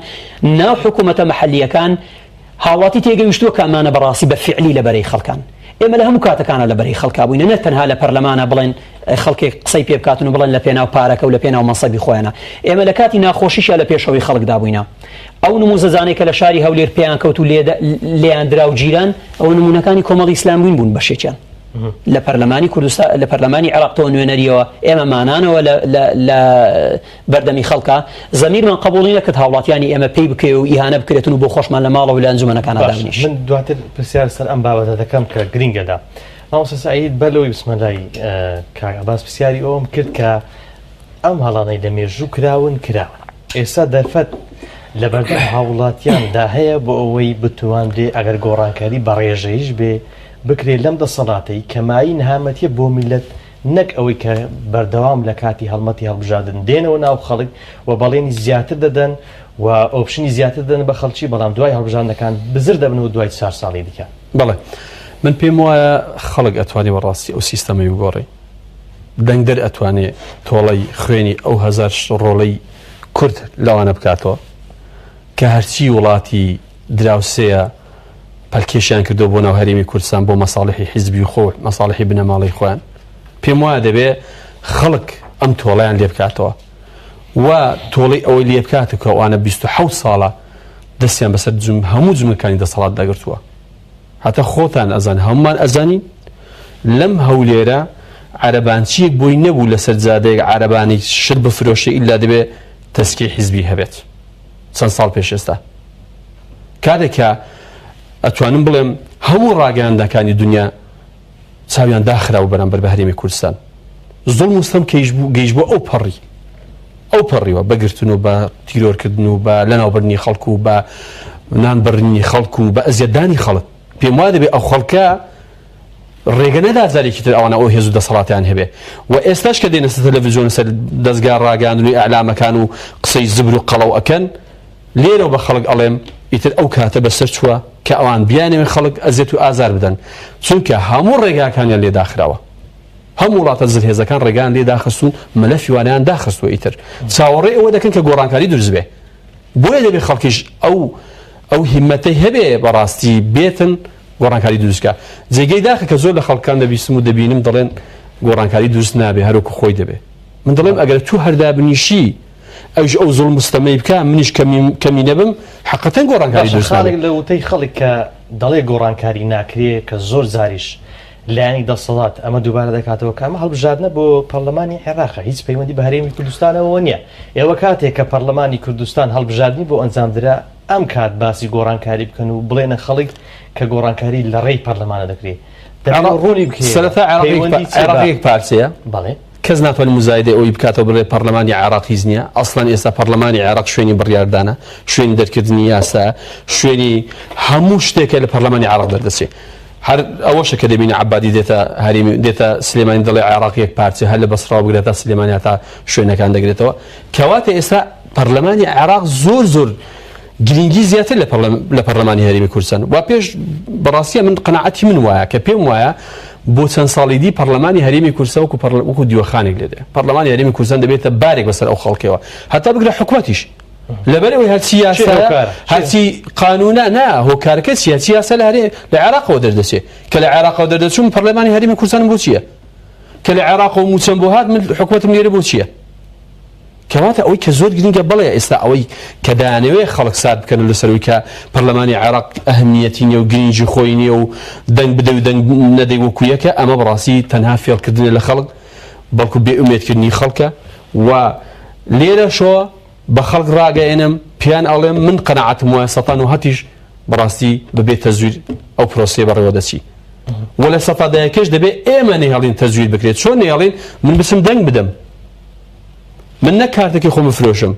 ناو حکوومەتە محلیەکان هاوڵاتی تێگەیشتووە کە ئەمانە بەڕاستی بە فیعلی لە بەرەی خەڵکان. ئێمە لە هەموو کاتەکانا لە بەرەی خەڵکا بووینە نە تەنها لە پەرلەمانا بڵێن خەڵکێک قسەی پێ بکاتن و بڵێن لە پێناو پارەکە و لە پێناو مەنسەبی خۆیانە. ئێمە لە کاتی ناخۆشیشا لە پێشەوەی خەڵکدا بووینە. ئەو نموزەجانەی کە لە شاری هەولێر پێیان کەوت و لێیان درا و گیران ئەوە نموونەکانی کۆمەڵی ئیسلامبووین بوون بەشێکیان. لە پەرلەمانی کوردستان لە پەرلەمانی عێراق تۆ نوێنەریەوە ئێمە مانانەوە لە لە بەردەمی خەڵکا، زەمیرمان قبوڵی نەکرد هاوڵاتیانی ئێمە پێی بکەوێ و ئیهانە بکرێتن و بۆ خۆشمان لە ماڵەوە لە ئەنجومەنەکانا باشە دابنیشین. من دواتر پرسیار سەر ئەم بابەتە دەکەم کە گرینگە لە مامۆستا سەعید بەر لەوەی بچمە لای کاک عەباس پرسیاری ئەوەم کرد کە ئەم هەڵانەی لە مێژوو کراون کراون ئێستا دەرفەت لەبەردەم هاوڵاتیاندا هەیە بۆ ئەوەی بتوانرێ ئەگەر گۆڕانکاری بە ڕێژەیش بێ بکرێ لەم دەسەڵاتەی کە مایەی نەهامەتیە بۆ میللەت نەک ئەوەی کە بەردەوام لە کاتی هەڵمەتی هەڵبژاردن دێنەوە ناو خەڵک و بەڵێنی زیاتر دەدەن و option ی زیاتر دەدەن بە خەڵکی، بەڵام دوای هەڵبژاردنەکان بزر دەبن و دوای چوار ساڵی دیکە. بەڵێ من پێم وایە خەڵک ئەتوانێ بەڕاستی ئەو سیستەمەی بگۆڕێ، دەنگدەر ئەتوانێ تۆڵەی خوێنی ئەو هەزار ڕۆڵەی کورد لەوانە بکاتەوە کە هەرچی وڵاتی دراوسێیە پەلکێشیان کردووە بۆ ناو هەرێمی کوردستان بۆ مەساڵحی حیزبی خۆ مەساڵحی بنەماڵەی خۆیان پێم وایە دەبێ خەڵک ئەم تۆڵەیان لێ بکاتەوە و تۆڵەی ئەوەی لێ بکات کە ئەوانە 27 ساڵە دەستیان بەسەر جم هەموو جمەکانی دەسەڵات داگرتووە هەتا خۆتان ئەزان هەمومان ئەزانین لەم هەولێرە عەرەبانچیەک بۆی نەبوو لەسەر جادەیەک عەرەبانی شت بفرۆشێ ئیلا دەبێ تەسکی حیزبی هەبێت چەند ساڵ پێش ئێستا کاتێک کە ئەتوانم بڵێم هەموو ڕاگەیاندنەکانی دنیا چاویان داخرا و بەرامبەر بە هەرێمی کوردستان زوڵم و ستەم گەیش بۆ ئەو پەڕی ئەو پەڕیوە بەگرتن و بە تیرۆرکردن و بە لەناوبردنی خەڵک و بە نان بڕنی خەڵک و بە ئەزیەتدانی خەڵک پێم وا دەبێ ئەو خەڵکە ڕێگە نەدا جارێکی تر ئەوانە ئەو هێز و دەسەڵاتیان هەبێ و ئێستاش کە دێنە سەر تەلەڤیزیۆن سەر دەزگا ڕاگەیاندن و ئیعلامەکان و قسەی زبر و قەڵەو ئەکەن لێرەوە بە خەڵک ئەڵێم ئیتر ئەو کاتە بەسەر چووە کە ئەوان بیانەوێ خەڵک ئەزیەت و ئازار بدەن چونکە هەموو ڕێگاکانیان لێ داخراوە هەموو وڵاتە زلهێزەکان ڕێگان لێ داخستون مەلەفی وانیان داخستوە ئیتر چاوەڕێ ئەوە دەکەن کە گۆڕانکاری دروست بێ بۆیە دەبێ خەڵکیش ئەو ئەو هیمەتەی هەبێ بەڕاستی بێتن گۆڕانکاری دروست کا جێگەی داخە کە زۆر لە خەڵکان دەبیستم و دەبینم دەڵێن گۆڕانکاری دروست نابێ هەروەکو خۆی دەبێ من دەڵێم ئەگەر تو هەردابنیشی ئەویش ئەو زوڵم و ستەمەی بکا منیش کەمی کەمی نەبم حەقەتەن گۆڕانکاری باشە دروست نابێ خاڵێک لە وتەی خەڵک کە دەڵێ گۆڕانکاری ناکرێ کە زۆر جاریش لایەنی دەسەڵات ئەمە دووبارە دەکاتەوە کە ئەمە هەڵبژاردنە بۆ پەرلەمانی عێراقە هیچ پەیوەندی بە هەرێمی کوردستانەوە نییە ئێوە کاتێک کە پەرلەمانی کوردستان هەڵبژاردنی بۆ ئەنجامدرا ئەم کات باسی گۆڕانکاری بکەن و بڵێنە خەڵک کە گۆڕانکاری لە ڕێی پەرلەمانە دەکرێت دەبێت ڕوونی بکەیەوە سەرەتا عێراق یەک پەیوەندی چییە عێراق بە یەک پارچەیە بەڵێ کەس ناتوانێت موزایدەی ئەوەی بکاتەوە بڵێ پەرلەمانی عێراق هیچ نییە ئەسڵەن ئێستا پەرلەمانی عێراق شوێنی بڕیاردانە شوێنی دەرکردنی یاسا شوێنی هەموو شتێکە لە پەرلەمانی عێراق دەردەچێت هەر ئەوەشە کە دەبینی عەبادی دێتە هەرێمی دێتە سلێمانی دەڵێ عێراق یەک پارچە هەر لە بەسڕاوە بگرە تا سلێمانی هەتا شوێنەکان دەگرێتەوە کەواتە ئێستا پەرلەمانی عێراق زۆر زۆر گرنگی زیاتر لە پەرلەمانی هەرێمی کوردستان وا پێش بەڕاستیە من قەناعەتی من وایە کە پێم وایە بۆ چەند ساڵی دی پەرلەمانی هەرێمی کوردستان وەکو وەکو دیوەخانێک لێ دێ پەرلەمانی هەرێمی کوردستان دەبێتە بارێک بەسەر ئەو خەڵکەوە هەتا بگرە حکومەتیش لەبەر ئەوەی هەرچی یاسا هەرچی قانونە نا هۆکارەکە چیە چی یاسا لە هەرێ لە عێراقەوە دەردەچێ کە لە عێراقەوە دەردەچوم پەرلەمانی هەرێمی کوردستانم بۆ چییە کە لە عێراقەوە موچەم بۆ هات من حکومەتم لێرە بۆ چییە کەواتە ئەوەی کە زۆر گرنگە بەڵێ ئێستا ئەوەی کە دەیانەوێ خەڵک سارد بکەن لەسەر ئەوەی کە پەرلەمانی عێراق ئەهمیەتی نیە و گرنگی خۆی نییە و دەنگ بدەی و دەنگ نەدەی وەکو یەکە ئەمە بەڕاستی تەنها فێڵکردنە لە خەڵک بەڵکو بێ ئومێدکردنی خەڵکە و لێرەشەوە بە خەڵک ڕاگەیەنم پێیان ئەڵێم من قەناعەتم وایە سەتان و هەتیش بەڕاستی بەبێ تەزویر ئەو پرۆسەیە بەڕێوە دەچی و لە سەتا دەیەکەش دەبێ ئێمە نەهێڵین تەزویر بکرێت چۆن نەهێڵین من بچم دەنگ بدەم من نەک کارتەکەی خۆم بفرۆشم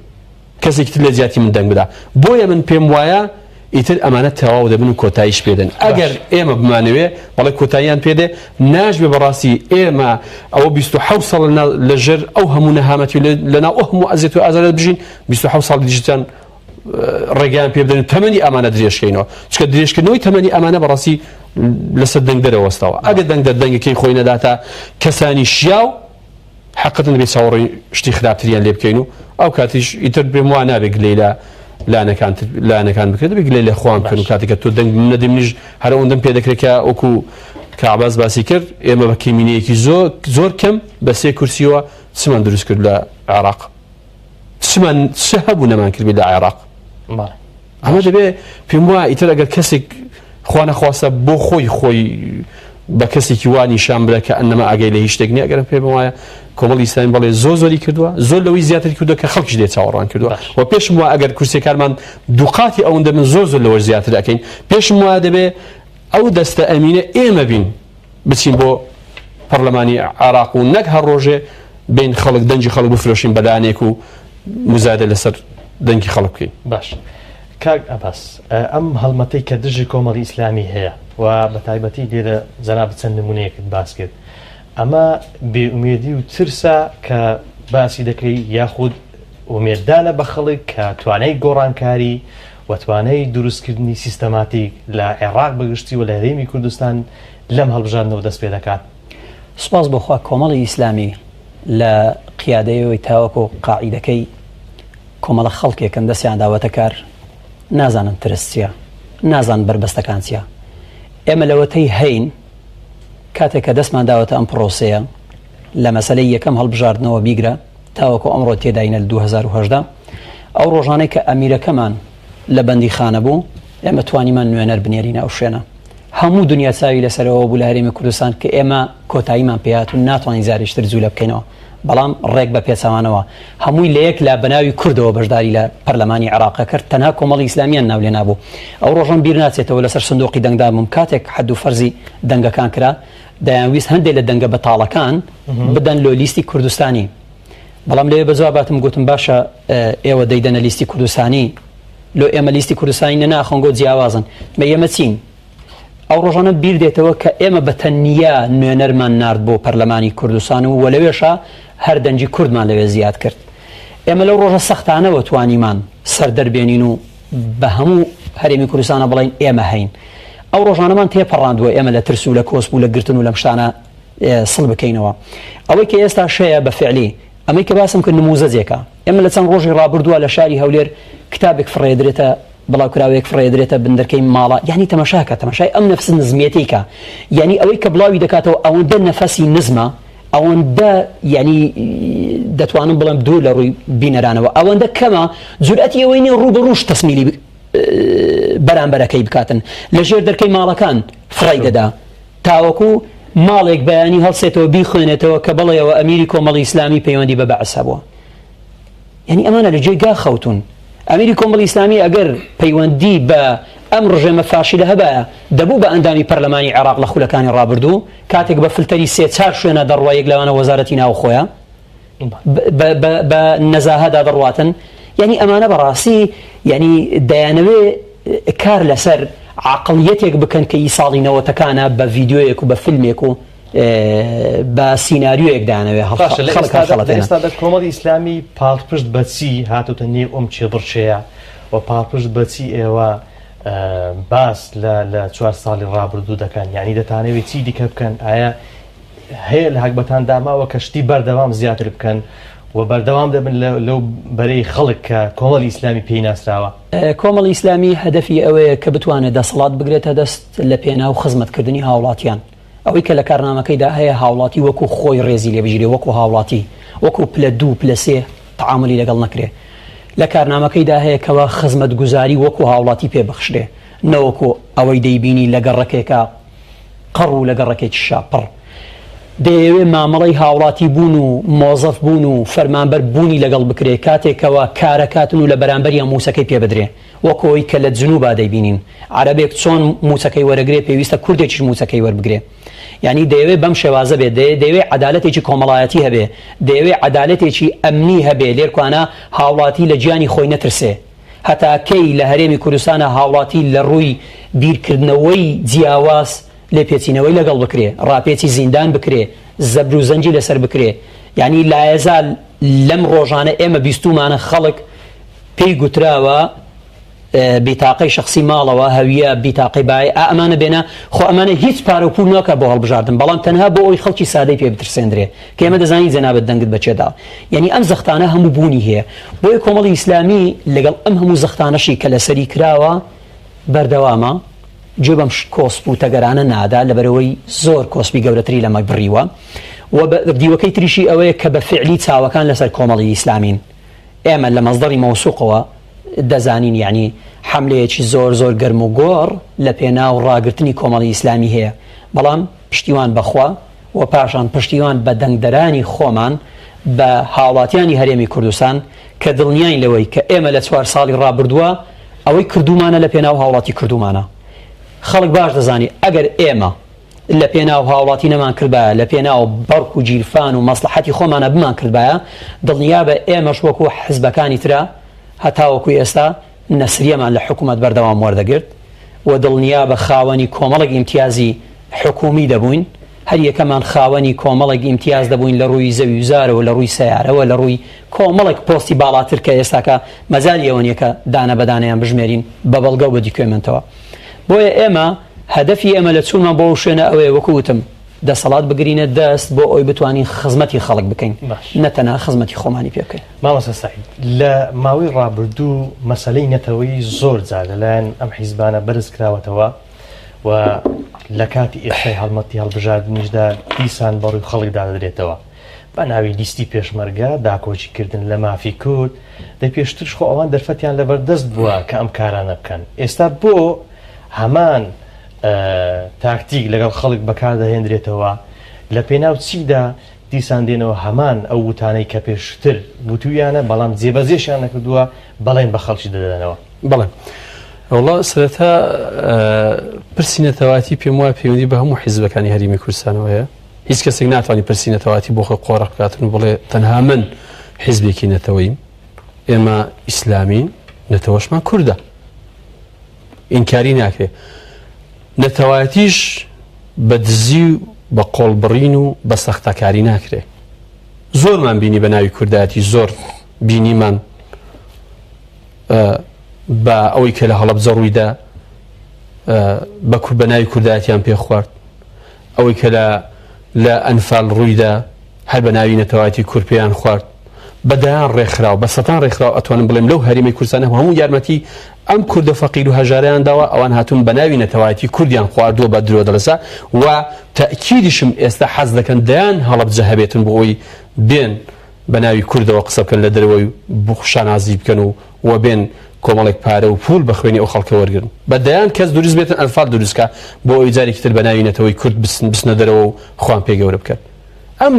کەسێکی تر لە جیاتی من دەنگ بدا بۆیە من پێم وایە ئیتر ئەمانە تەواو دەبن و کۆتاییش پێ دێن. ئەگەر ئێمە بمانەوێ بەڵێ کۆتاییان پێ دێ، ناشبێ بەڕاستی ئێمە ئەوە 27 ساڵ لە ژێر ئەو هەموو نەهامەتی و لەناو ئەو هەموو ئەزیەت و ئازارە بژین، 27 ساڵی دیشتان ڕێگەیان پێ بدەن و تەمەنی ئەمانە درێژکەینەوە. چونکە درێژکردنەوەی تەمەنی ئەمانە بەڕاستی لەسەر دەنگدەرە وەستاوە. ئەگەر دەنگدەر دەنگەکەی خۆی نەداتە کەسانی شیاو، حەقت نەبێ چاوەڕێی شتی خراپتریان لێ بکەین و ئەو کاتیش ئیتر پێم وا نابێ گلەی لە لایەنەکان تر لایەنەکان بکرێت دەبێ گلەی لە خۆیان بکەن و کاتێک کە تۆ دەنگ نەدەی منیش هەر ئەوەندەم پێ دەکرێت کە وەکو کە عەباس باسی کرد ئێمە بە کەمینەیەکی زۆر زۆر کەم بە سێ کورسیەوە چمان دروست کرد لە عێراق چمان چ هەبوو نەمان کردبێت لە عێراق بەڵێ ئەمە دەبێ پێم وایە ئیتر ئەگەر کەسێک خوا نەخواستە بۆ خۆی خۆی بە کەسێکی وا نیشان بدە کە ئەنەما ئاگای لە هیچ شتێک نییە ئەگەر پێم وایە کۆمەڵی ئیسلامی بەڵێ زۆر زۆری کردووە زۆر لەوەی زیاتر کردووە کە خەڵکیش لێ چاوەڕوان کردووە و پێشم وایە ئەگەر کورسیەکانمان دووقاتی ئەوەندە بن زۆر زۆر لەوەش زیاتر ئەکەین پێشم وایە دەبێ ئەو دەستە ئەمینە ئێمە بین بچین بۆ پەرلەمانی عێراق و نەک هەر ڕۆژێ بین خەڵک دەنگی خەڵک بفرۆشین بە لایەنێک و مزایدە لەسەر دەنگی خەڵک بکەین. باش کاک عەباس ئەم هەڵمەتەی کە دژی کۆمەڵی ئیسلامی هەیە و بە تایبەتی لێرە جەنابت چەند نمونەیەکت باس کرد ئەمە بێ ئومێدی و ترسە کە باسی دەکەی یاخود ئومێددانە بە خەڵک کە توانای گۆڕانکاری و توانای دروستکردنی سیستەماتیک لە عێراق بەگشتی و لە هەرێمی کوردستان لەم هەڵبژاردنەوە دەست پێ دەکات. سوپاس بۆ خوا کۆمەڵی ئیسلامی لە قیادەیەوەی تاوەکو قاعیدەکەی کۆمەڵە خەڵکێکن دەستیان داوەتە کار نازانن ترس چیە نازانن بەربەستەکان چیە ئێمە لەوەتەی هەین کاتێک کە دەستمان داوەتە ئەم پرۆسەیە لە مەسەلەی یەکەم هەڵبژاردنەوە بیگرە تاوەکو ئەمڕۆ تێداینە لە 2018 ئەو ڕۆژانەی کە ئەمیرەکەمان لە بەندیخانە بوو ئێمە توانیمان نوێنەر بنێرینە ئەو شوێنە هەموو دنیا چاوی لەسەرەوە بوو لە هەرێمی کوردستان کە ئێمە کۆتاییمان پێهات و ناتوانین جارێکی تر جوولە بکەینەوە بەڵام ڕێک بە پێچەوانەوە هەمووی لە یەک لا بەناوی کوردەوە بەشداری لە پەرلەمانی عێراق کرد تەنها کۆمەڵی ئیسلامیان ناو لێ نابوو ئەو ڕۆژەم بیر ناچێتەوە لەسەر سندوقی دەنگدان بووم کاتێک حەد و فەرزی دەنگەکان کرا دەیانویست هەندێک لە دەنگە بەتاڵەکان بدەن لۆ لیستی کوردستانی بەڵام لەوێ بە جواباتم گوتم باشە ئێوە دەیدەنە لیستی کوردستانی لۆ ئێمە لیستی کوردستانی نە ناخۆنگۆ جیاوازن مە ئێمە چین ئەو ڕۆژانە بیر دێتەوە کە ئێمە بە تەنیا نوێنەرمان نارد بۆ پەرلەمانی کوردستان و لەوێشا هەر دەنگی کوردمان لەوێ زیاد کرد ئێمە لەو ڕۆژە سەختانەوە توانیمان سەر دەربێنین و بە هەموو هەرێمی کوردستانە بڵێین ئێمە هەین. ئەو ڕۆژانەمان تێپەڕاندووە ئێمە لە ترس و لە کۆسپ و لە گرتن و لەم شتانە سڵ بکەینەوە. ئەوەی کە ئێستا شەیە بە فعلی ئەمەی کە باسم کرد نموزەجێکە. ئێمە لە چەند ڕۆژی ڕابردووە لە شاری هەولێر کتابێک فڕێدرێتە بڵاوکراوەیەک فڕێدرێتە بندەرکەی ماڵە یعنی تەمەشاکە تەمەشای ئەم نەفس نزمیەتەی کە یعنی ئەوەی کە بڵاوی دەکاتەوە ئەوەندە نەفەسی نزمە ئەوەندە یعنی دەتوانم بڵێم دوور لە ڕووی بینەرانەوە ئەوەندە کەمە جورئەتی ئەوەی نیە ڕوو بە ڕووش تەسمیلی بەرامبەرەکەی بکاتن لە ژێر دەرکەی ماڵەکان فڕی دەدا تاوەکو ماڵێک بەیانی هەڵسێتەوە بیخوێنێتەوە کە بڵێەوە ئەمیری کۆمەڵی ئیسلامی پەیوەندی بە بەعس هەبووە یانی ئەمانە لە جێی گا خەوتوون. ئەمیری کۆمەڵی ئیسلامی ئەگەر پەیوەندی بە ئەم ڕژێمە فاشیلە هەبایە دەبوو بە ئەندامی پەرلەمانی عێراق لە خولەکانی ڕابردوو کاتێک بە فلتەری سێ چار شوێنە دەڕوا یەک لەوانە وەزارەتی ناوخۆیە بە نەزاهەدا دەڕواتن یعنی ئەمانە بەڕاستی یعنی دەیانەوێ کار لەسەر عقلیەتێک بکەن کە ئی ساڵی نەوەتەکانە بە ڤیددیویەک و بە فیلمێک و بە سیناریۆیەک دانەوێ باشە لە ئێستادا لە ئێستادا کۆمەڵی ئیسلامی پاڵپشت بە چی هاتوتە نێو ئەم کێبڕکێیە و پاڵپشت بە چی ئێوە باس لە لە چوار ساڵی ڕابردوو دەکەن یعنی دەتانەوێت چی دیکە بکەن ئایا هەیە لە هەگبەتان داماوە کە شتی بەردەوام زیاتر بکەن و بەردەوام دەبن لەو بەرەی خەڵک کە کۆمەڵی ئیسلامی پێی ناسراوە؟ کۆمەڵی ئیسلامی هەدەفی ئەوەیە کە بتوانێت دەسەڵات بگرێتە دەست لە پێناو خزمەتکردنی هاوڵاتیان. ئەوەی کە لە کارنامەکەیدا هەیە هاوڵاتی وەکو خۆی ڕێزی لێ بگیرێ وەکو هاوڵاتی وەکو پلە دوو پلە سێ تەعامولی لەگەڵ نەکرێ لە کارنامەکەیدا هەیە کەوا خزمەتگوزاری وەکو هاوڵاتی پێ بەخشرێ نەوەکو ئەوەی دەیبینی لە گەڕەکێکا قەڕ و لە گەڕەکێکیشا پڕ دەیەوێ مامەڵەی هاوڵاتی بوون و مۆزەف بوون و فەرمانبەر بوونی لەگەڵ بکرێ کاتێکەوە کارەکاتن و لە بەرامبەریان مووچەکەی پێ بدرێ وەک ئەوەی کە لە جنوبا دەیبینین عەرەبێک چۆن مووچەکەی وەرەگرێ پێویستە کوردێکیش مووچەکەی وەربگرێ یانی دەیەوێ بەم شێوازە بێت دەیەوێ عەدالەتێکی کۆمەڵایەتی هەبێ دەیەوێ عەدالەتێکی ئەمنی هەبێ لێرکوانا هاوڵاتی لە گیانی خۆی نەترسێ. هەتا کەی لە هەرێمی کوردستانا هاوڵاتی لە ڕووی بیرکردنەوەی جیاواز لێپێچینەوەی لەگەڵ بکرێ، ڕاپێچی زیندان بکرێ، زەبر و زەنگی لەسەر بکرێ؟ یانی لایەزال لەم ڕۆژانە ئێمە بیستوومانە خەڵک پێی گوتراوە بیتاقەی شەخسی ماڵەوە، هەویە، بیتاقەی بای، ئا ئەمانە بێنە، خۆ ئەمانە هیچ پارە و پوول ناکا بۆ هەڵبژاردن، بەڵام تەنها بۆ ئەوەی خەڵکی سادەی پێ بترسێندرێ، کە ئێمە دەزانین جەنابت دەنگت بە کێ داوە. یانی ئەم زەختانە هەموو بوونی هەیە. بۆیە کۆمەڵی ئیسلامی لەگەڵ ئەم هەموو زەختانەشی کە لەسەری کراوە بەردەوامە، گوێ بەم کۆسپ و تەگەرانە نادا، لەبەرئەوەی زۆر کۆسپی گەورەتری لەمە بڕیوە و دیوەکەی تریشی ئەوەیە کە بە فیعلی چاوەکان لەسەر کۆمەڵی ئیسلامین. ئێمە لە مەسدەری مەوسوقەوە دەزانین یەعنی حەملەیەکی زۆر زۆر گەرم و گۆڕ لە پێناو ڕاگرتنی کۆمەڵی ئیسلامی هەیە بەڵام پشتیوان بە خوا و پاشان پشتیوان بە دەنگدەرانی خۆمان بە هاوڵاتیانی هەرێمی کوردستان کە دڵنیاین لەوەی کە ئێمە لە چوار ساڵی ڕابردووە ئەوەی کردوومانە لە پێناو هاوڵاتی کردوومانە خەڵک باش دەزانی ئەگەر ئێمە لە پێناو هاوڵاتی نەمان کردبایە، لە پێناو بەڕک و گیرفان و مەسڵەحەتی خۆمانا بمان کردبایە، دڵنیابە ئێمەش وەکو حزبەکانی ترا هەتاوەکو ئێستا نەسریەمان لە حکومەت بەردەوام وەردەگرت و دڵنیابە خاوەنی کۆمەڵێک ئیمتیازی حکومی دەبووین، هەر یەکەمان خاوەنی کۆمەڵێک ئیمتیاز دەبووین لە ڕووی زەویوزارەوە، لە ڕووی سەیارەوە، لە ڕووی کۆمەڵێک پۆستی باڵاتر کە ئێستاکە مەجالی ئەوە نیە کە دانە بە دانەیان بژمێرین بە بەڵگە و بە دیکۆمێنتەوە. بۆیە ئێمە هەدەفی ئێمە لە چوونمان بۆ ئەو شوێنە ئەوەیە وەکو وتم دەسەڵات بگرینە دەست بۆ ئەوەی بتوانین خزمەتی خەڵک بکەین نە تەنها خزمەتی خۆمانی پێ بکەین. مامۆستا سەعید لە ماوەی ڕابردوو مەسەلەی نەتەوەیی زۆر جار لەلایەن ئەم حیزبانە بەرز کراوەتەوە و لە کاتی ئێستای هەڵمەتی هەڵبژاردنیشدا دیسان بەڕووی خەڵکدا دەدرێتەوە بە ناوی لیستی پێشمەرگە داکۆکی کردن لە مافی کورد دەی پێشترش خۆ ئەوان دەرفەتیان لەبەردەست بووە کە ئەم کارانە بکەن ئێستا بۆ هەمان تاکتیک لەگەڵ خەڵک بەکاردەهێندرێتەوە لە پێناو چیدا دیسان دێنەوە هەمان ئەو وتانەی کە پێشتر وتویانە بەڵام جێبەجێشیان نەکردووە بەڵێن بە خەڵکی دەدەنەوە. بەڵێ وەڵا سەرەتا پرسی نەتەوایەتی پێم وایە پەیوەندی بە هەموو حیزبەکانی هەرێمی کوردستانەوە هەیە هیچ کەسێک ناتوانانی پرسی نەتەوایەتی بۆ خۆی قۆرخ بکاتن و بڵێ تەنها من حیزبێکی نەتەوەیم ئێمە ئیسلامین نەتەوەشمان کوردە ئینکاری ناکرێ. نەتەوایەتیش بە دزی و بە قۆڵبڕین و بە سەختەکاری ناکرێ. زۆرمان بینی بە ناوی کوردایەتی زۆر بینیمان بە ئەوەی کە لە هەڵەبجە ڕوویدا بە بە ناوی کوردایەتیان پێ خوارد ئەوەی کە لە لە ئەنفال ڕوویدا هەر بە ناوی نەتەوایەتی کورد پێیان خوارد. بە دەیان ڕێکخراو، بە سەتان ڕێکخراو ئەتوانم بڵێم لەو هەرێمی کوردستانە هەموو یارمەتی ئەم کوردە فەقیر و هەژارەیان داوە، ئەوان هاتوون بە ناوی نەتەوایەتی کوردیان خواردووە بە درۆ دەڵێسا و تەئکیدیشم ئێستا حەز دەکەن دەیان هەڵەبجە هەبێتن بۆ ئەوەی بێن بە ناوی کوردەوە قسە بکەن لە دەرەوەی شانازی بکەن و و بێن کۆمەڵێک پارە و پوول بە خوێنی ئەو خەڵکە وەرگرن بە دەیان کەس دروست بێتن ئەنفال دروست کا بۆ ئەوەی جارێکی تر بە ناوی نەتەوەی کورد بچن بچنە دەرەوە و خۆیان پێ گەورە بکەن ئەم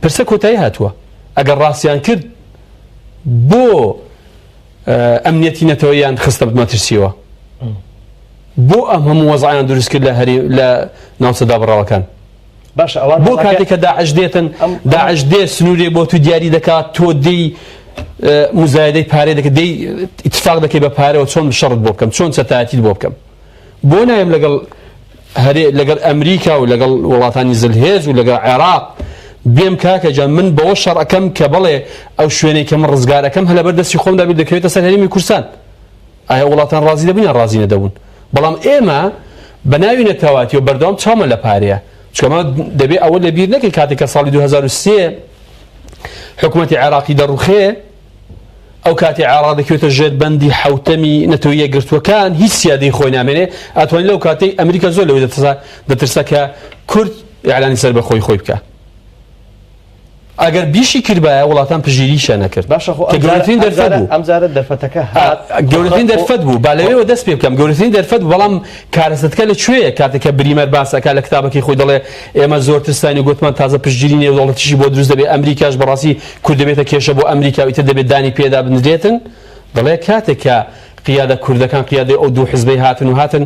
پرسە کۆتایی هاتووە ئەگەر ڕاستیان کرد بۆ ئەمنیەتی نەتەوەیان خستە مەترسیەوە بۆ ئەم هەموو وەزعیان دروست کرد لە هەری لە ناوچە دابڕاوەکان باشە ئەوان بۆ کاتێک کە داعش دێتن داعش دێ سنوورێ بۆ تو دیاری دەکات تۆ دێی مزایدەی پارێ دەکە دەی اتفاق دەکەی بە پارەوە چۆن شەڕت بۆ بکەم چۆن چەتایەتیت بۆ بکەم بۆ نایم لەگەڵ هەرێ لەگەڵ ئەمریکا و لەگەڵ وڵاتانی زلهێز و لەگەڵ عێراق بێم کاکە جان من بەوە شەڕەکەم کە بڵێ ئەو شوێنەی کە من ڕزگارەکەم هەلە بەر دەستی خۆمدا بێت دەکەوێتە سەر هەرێمی کوردستان ئایا وڵاتان ڕازی دەبوون یان ڕازی نەدەبوون؟ بەڵام ئێمە بە ناوی نەتەواتیەوە بەردەوام چاومان لە پارەیە. چونکە ئەمە دەبێ ئەوە لەبیر نەکەین کاتێک کە ساڵی 2003 حکوومەتی عێراقی دەڕوخێ ئەو کاتی عێراق دەکەوێتە ژێر بەندی حوتەمی نەتەوە یەکگرتووەکان هیچ سیادەی خۆی نامێنێ ئەتوانین لەو کاتەی ئەمریکا زۆر لەوەی دەترسا دەترسا کە کورد ئیعلانی سەربەخۆی خۆی بکە ئەگەر بیشی کردبایە وڵاتان پشتگیریشیان نەکرد. باشە خۆ کە گەورەترین دەرفەت بوو. ئەمجارە دەرفەتەکە هات. گەورەترین دەرفەت بوو. با لەوێوە دەست پێ بکەم. گەورەترین دەرفەت بوو، بەڵام کارەسەتەکە لە کوێیە؟ کاتێک کە بریمەر باس ئەکا لە کتابەکەی خۆی دەڵێ ئێمە زۆر ترساین و گوتمان تازە پشتگیری نێودەوڵەتیشی بۆ دروست دەبێ، ئەمریکاش بەڕاستی کورد دەبێتە کێشە بۆ ئەمریکا و ئیتر دەبێت دانی پێدا بنرێتن. دەڵێ کاتێک کە قیادە کوردەکان قیادەی ئەو دوو حزبەی هاتن و هاتن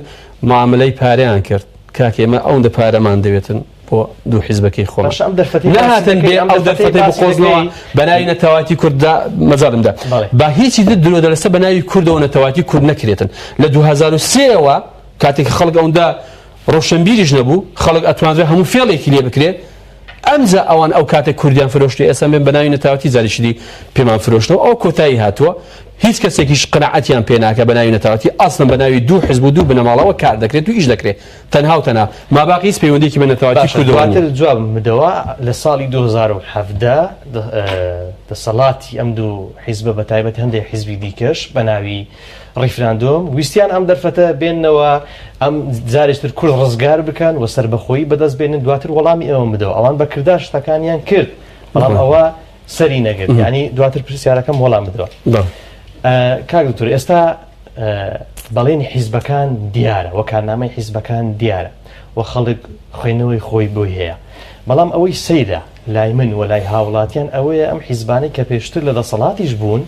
معاملەی پارەیان کرد. کاکە ئێمە ئەوەندە پارەمان دەوێتن. بۆ دوو حیزبەکەی خۆمان. باشە ئەم دەرفەتەی باسی نەهاتن دەکەی بێ ئەم ئەو دەرفەتەی دەرفەتەی باسی بقۆزنەوە دەکەی بە ناوی نەتەوایەتی کورددا مەجالم دا بەڵێ. با هیچی تر درۆ دەلەسە بە ناوی کوردەوە نەتەوایەتی کورد نەکرێتن لە 2003 ەوە کاتێک خەڵک ئەوەندە ڕۆشنبیریش نەبوو خەڵک ئەتوانرا هەموو فێڵێکی لێ بکرێ ئەمجا ئەوان ئەو کاتێک کوردیان فرۆشتی ئێستا بێن بە ناوی نەتەوایەتی جارێکی دی پێمان فرۆشتەوە ئەو کۆتایی هاتووە هیچ کەسێکیش قەناعەتیان پێ ناکە بە ناوی نەتەوایەتی ئەسڵەن بە ناوی دوو حزب و دوو بنەماڵەوە کار دەکرێت و ئیش دەکرێت تەنها و تەنها ماباقی هیچ پەیوەندیەکی بە نەتەوایەتی باشە کوردەوە نیە. دواتر جوابم بدەوە لە ساڵی 2017 دەسەڵاتی ئەم دوو حیزبە بە تایبەت هەندێک حیزبی دیکەش بە ناوی ڕیفراندۆم ویستیان ئەم دەرفەتە بێننەوە ئەم جارێکتر کورد ڕزگار بکەن و سەربەخۆیی بەدەست بێنن دواتر وەڵامی ئەوەم بدەوە ئەوان بە کردار شتەکانیان کرد بەڵام ئەوە سەری نەگرت یعنی دواتر پرسیارەکەم وەڵام بدەوە کاک دکتۆر ئێستا بەڵێنی حیزبەکان دیارە و کارنامەی حیزبەکان دیارە و خەڵک خوێندنەوەی خۆی بۆی هەیە بەڵام ئەوەی سەیرە لای من و لای هاوڵاتیان ئەوەیە ئەم حیزبانەی کە پێشتر لە دەسەڵاتیش بوون